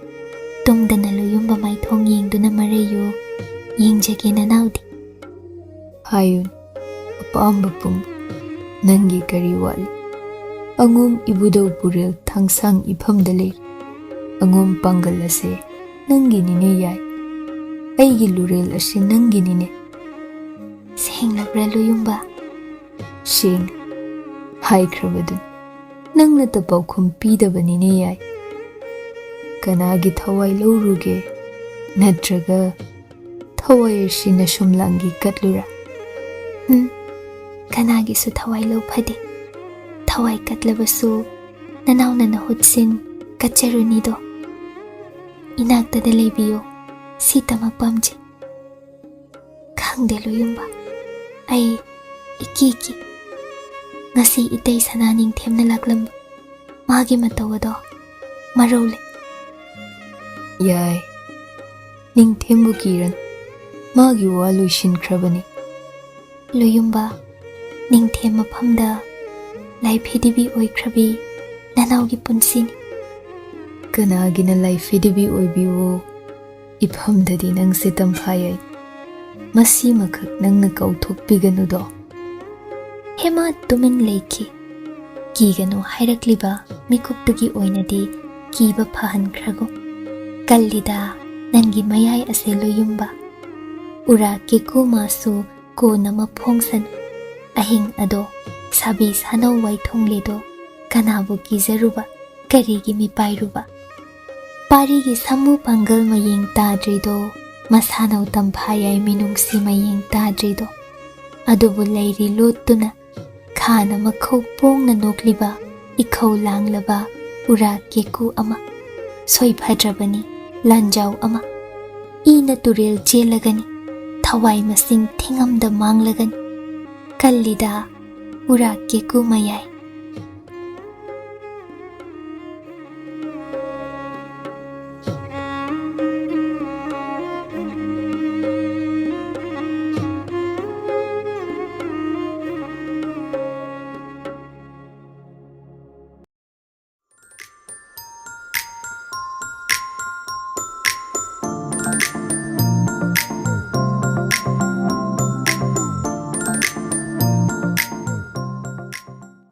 ꯇꯨꯝꯗꯅ ꯂꯣꯌꯨꯝꯕ ꯃꯥꯏꯊꯣꯡ ꯌꯦꯡꯗꯨꯅ ꯃꯔꯩꯌꯨ꯫ ꯌꯦꯡꯖꯒꯦ ꯅꯅꯥꯎꯗꯤ꯫" "ꯍꯥꯏꯌꯨ, ꯑꯄꯥꯝꯕ ꯄꯨꯝꯕ ꯅꯪꯒꯤ ꯀꯔꯤ ꯋꯥꯠꯂꯤ? ꯑꯉꯣꯝ ꯏꯕꯨꯙꯧ ꯄꯨꯔꯦꯜ ꯊꯥꯡꯁꯥꯡ ꯏꯐꯝꯗ ꯂꯩꯔꯤ꯫ ꯑꯉꯣꯝ ꯄꯥꯡꯒꯜ ꯑꯁꯦ ꯅꯪꯒꯤꯅꯤꯅꯦ ꯌꯥꯏ꯫ ꯑꯩꯒꯤ ꯂꯨꯔꯦꯜ ꯑꯁꯤ ꯅꯪꯒꯤꯅꯤꯅꯦ꯫" "ꯁꯦꯡꯂꯕ꯭ꯔꯥ ꯂꯣꯌꯨꯝꯕ?" "ꯁꯦꯡ, ꯍꯥꯏꯈ꯭ꯔꯕꯗꯨ ꯅꯪꯅꯇ ꯄꯥꯎꯈꯨꯝ ꯄꯤꯗꯕꯅꯤꯅꯦ ꯌꯥꯏ꯫ ꯀꯅꯥꯒꯤ ꯊꯋꯥꯏ ꯂꯧꯔꯨꯒꯦ? ꯅꯠꯇ꯭ꯔꯒ ꯊꯋꯥꯏ ꯑꯁꯤ ꯅꯁꯨꯝꯂꯥꯡꯒꯤ ꯀꯠꯂꯨꯔꯥ?" "ꯎꯝ, ꯀꯅꯥꯒꯤꯁꯨ ꯊꯋꯥꯏ ꯂꯧ ꯐꯗꯦ꯫ ꯊꯋꯥꯏ ꯀꯠꯂꯕꯁꯨ ꯅꯅꯥꯎꯅ ꯅꯍꯨꯠꯁꯤꯟ ꯀꯠꯆꯔꯨꯅꯤꯗꯣ꯫ ꯏꯅꯥꯛꯇꯗ ꯂꯩꯕꯤꯌꯨ, ꯁꯤꯇꯃꯛ ꯄꯥꯝꯖꯩ꯫" "ꯈꯪꯗꯦ ꯂꯣꯌꯨꯝꯕ, ꯑꯩ ꯏꯀꯤ ꯀꯤ꯫ ꯉꯁꯤ ꯏꯇꯩ ꯁꯅꯥ ꯅꯤꯡꯊꯦꯝꯅ ꯂꯥꯛꯂꯝꯕ ꯃꯥꯒꯤ ꯃꯇꯧ ꯑꯗꯣ ꯃꯔꯧ ꯂꯩ꯫" "ꯌꯥꯏ, ꯅꯤꯡꯊꯦꯝꯕꯨ ꯀꯤꯔꯅꯨ, ꯃꯥꯒꯤ ꯋꯥ ꯂꯣꯏꯁꯤꯟꯈ꯭ꯔꯕꯅꯤ꯫" "ꯂꯣꯌꯨꯝꯕ, ꯅꯤꯡꯊꯦꯝ ꯃꯐꯝꯗ ꯂꯥꯏꯐꯤꯗꯤꯕꯤ ꯑꯣꯏꯈ꯭ꯔꯕꯤ ꯅꯅꯥꯎꯒꯤ ꯄꯨꯟꯁꯤꯅꯤ꯫" "ꯀꯅꯥꯒꯤꯅ ꯂꯥꯏꯐꯤꯗꯤꯕꯤ ꯑꯣꯏꯕꯤꯌꯨ? ꯏꯐꯝꯗꯗꯤ ꯅꯪꯁꯦ ꯇꯝꯐꯥ ꯌꯥꯏ꯫ ꯃꯁꯤꯃꯈꯛ ꯅꯪꯅ ꯀꯥꯎꯊꯣꯛꯄꯤꯒꯅꯨꯗꯣ꯫" ꯍꯦꯃꯥ ꯇꯨꯃꯤꯟ ꯂꯩꯈꯤ꯫ ꯀꯤꯒꯅꯨ ꯍꯥꯏꯔꯛꯂꯤꯕ ꯃꯤꯀꯨꯞꯇꯨꯒꯤ ꯑꯣꯏꯅꯗꯤ ꯀꯤꯕ ꯐꯍꯟꯈ꯭ꯔꯒꯨꯝ꯫ "ꯀꯜꯂꯤꯗ ꯅꯪꯒꯤ ꯃꯌꯥꯏ ꯑꯁꯦ ꯂꯣꯌꯨꯝꯕ꯫ ꯎꯔꯥ ꯀꯦꯀꯨ ꯃꯥꯁꯨ ꯀꯣꯟ ꯑꯃ ꯐꯣꯡꯁꯅꯨ꯫ ꯑꯍꯤꯡ ꯑꯗꯣ ꯁꯥꯕꯤ ꯁꯥꯅꯧ ꯋꯥꯏꯊꯣꯡꯂꯦꯗꯣ ꯀꯅꯥꯕꯨ ꯀꯤꯖꯔꯨꯕ, ꯀꯔꯤꯒꯤ ꯃꯤꯄꯥꯏꯔꯨꯕ? ꯄꯥꯔꯤꯒꯤ ꯁꯥꯃꯨ ꯄꯥꯡꯒꯜ ꯃꯌꯦꯡ ꯇꯥꯗ꯭ꯔꯤꯗꯣ, ꯃꯁꯥꯅꯧ ꯇꯝꯐꯥ ꯌꯥꯏ ꯃꯤꯅꯨꯡꯁꯤ ꯃꯌꯦꯡ ꯇꯥꯗ꯭ꯔꯤꯗꯣ, ꯑꯗꯨꯕꯨ ꯂꯩꯔꯤ ꯂꯣꯠꯇꯨꯅ ꯈꯥꯅ ꯃꯈꯧ ꯄꯣꯡꯅ ꯅꯣꯛꯂꯤꯕ ꯏꯈꯧ ꯂꯥꯡꯂꯕ ꯎꯔꯥ ꯀꯦꯀꯨ ꯑꯃ, ꯁꯣꯏꯐꯗ꯭ꯔꯕꯅꯤ ꯂꯥꯟꯖꯥꯎ ꯑꯃ, ꯏꯅ ꯇꯨꯔꯦꯜ ꯆꯦꯜꯂꯒꯅꯤ, ꯊꯋꯥꯏ ꯃꯁꯤꯡ ꯊꯤꯉꯝꯗ ꯃꯥꯡꯂꯒꯅꯤ꯫ ꯀꯜꯂꯤꯗ ꯎꯔꯥ ꯀꯦꯀꯨ ꯃꯌꯥꯏ꯫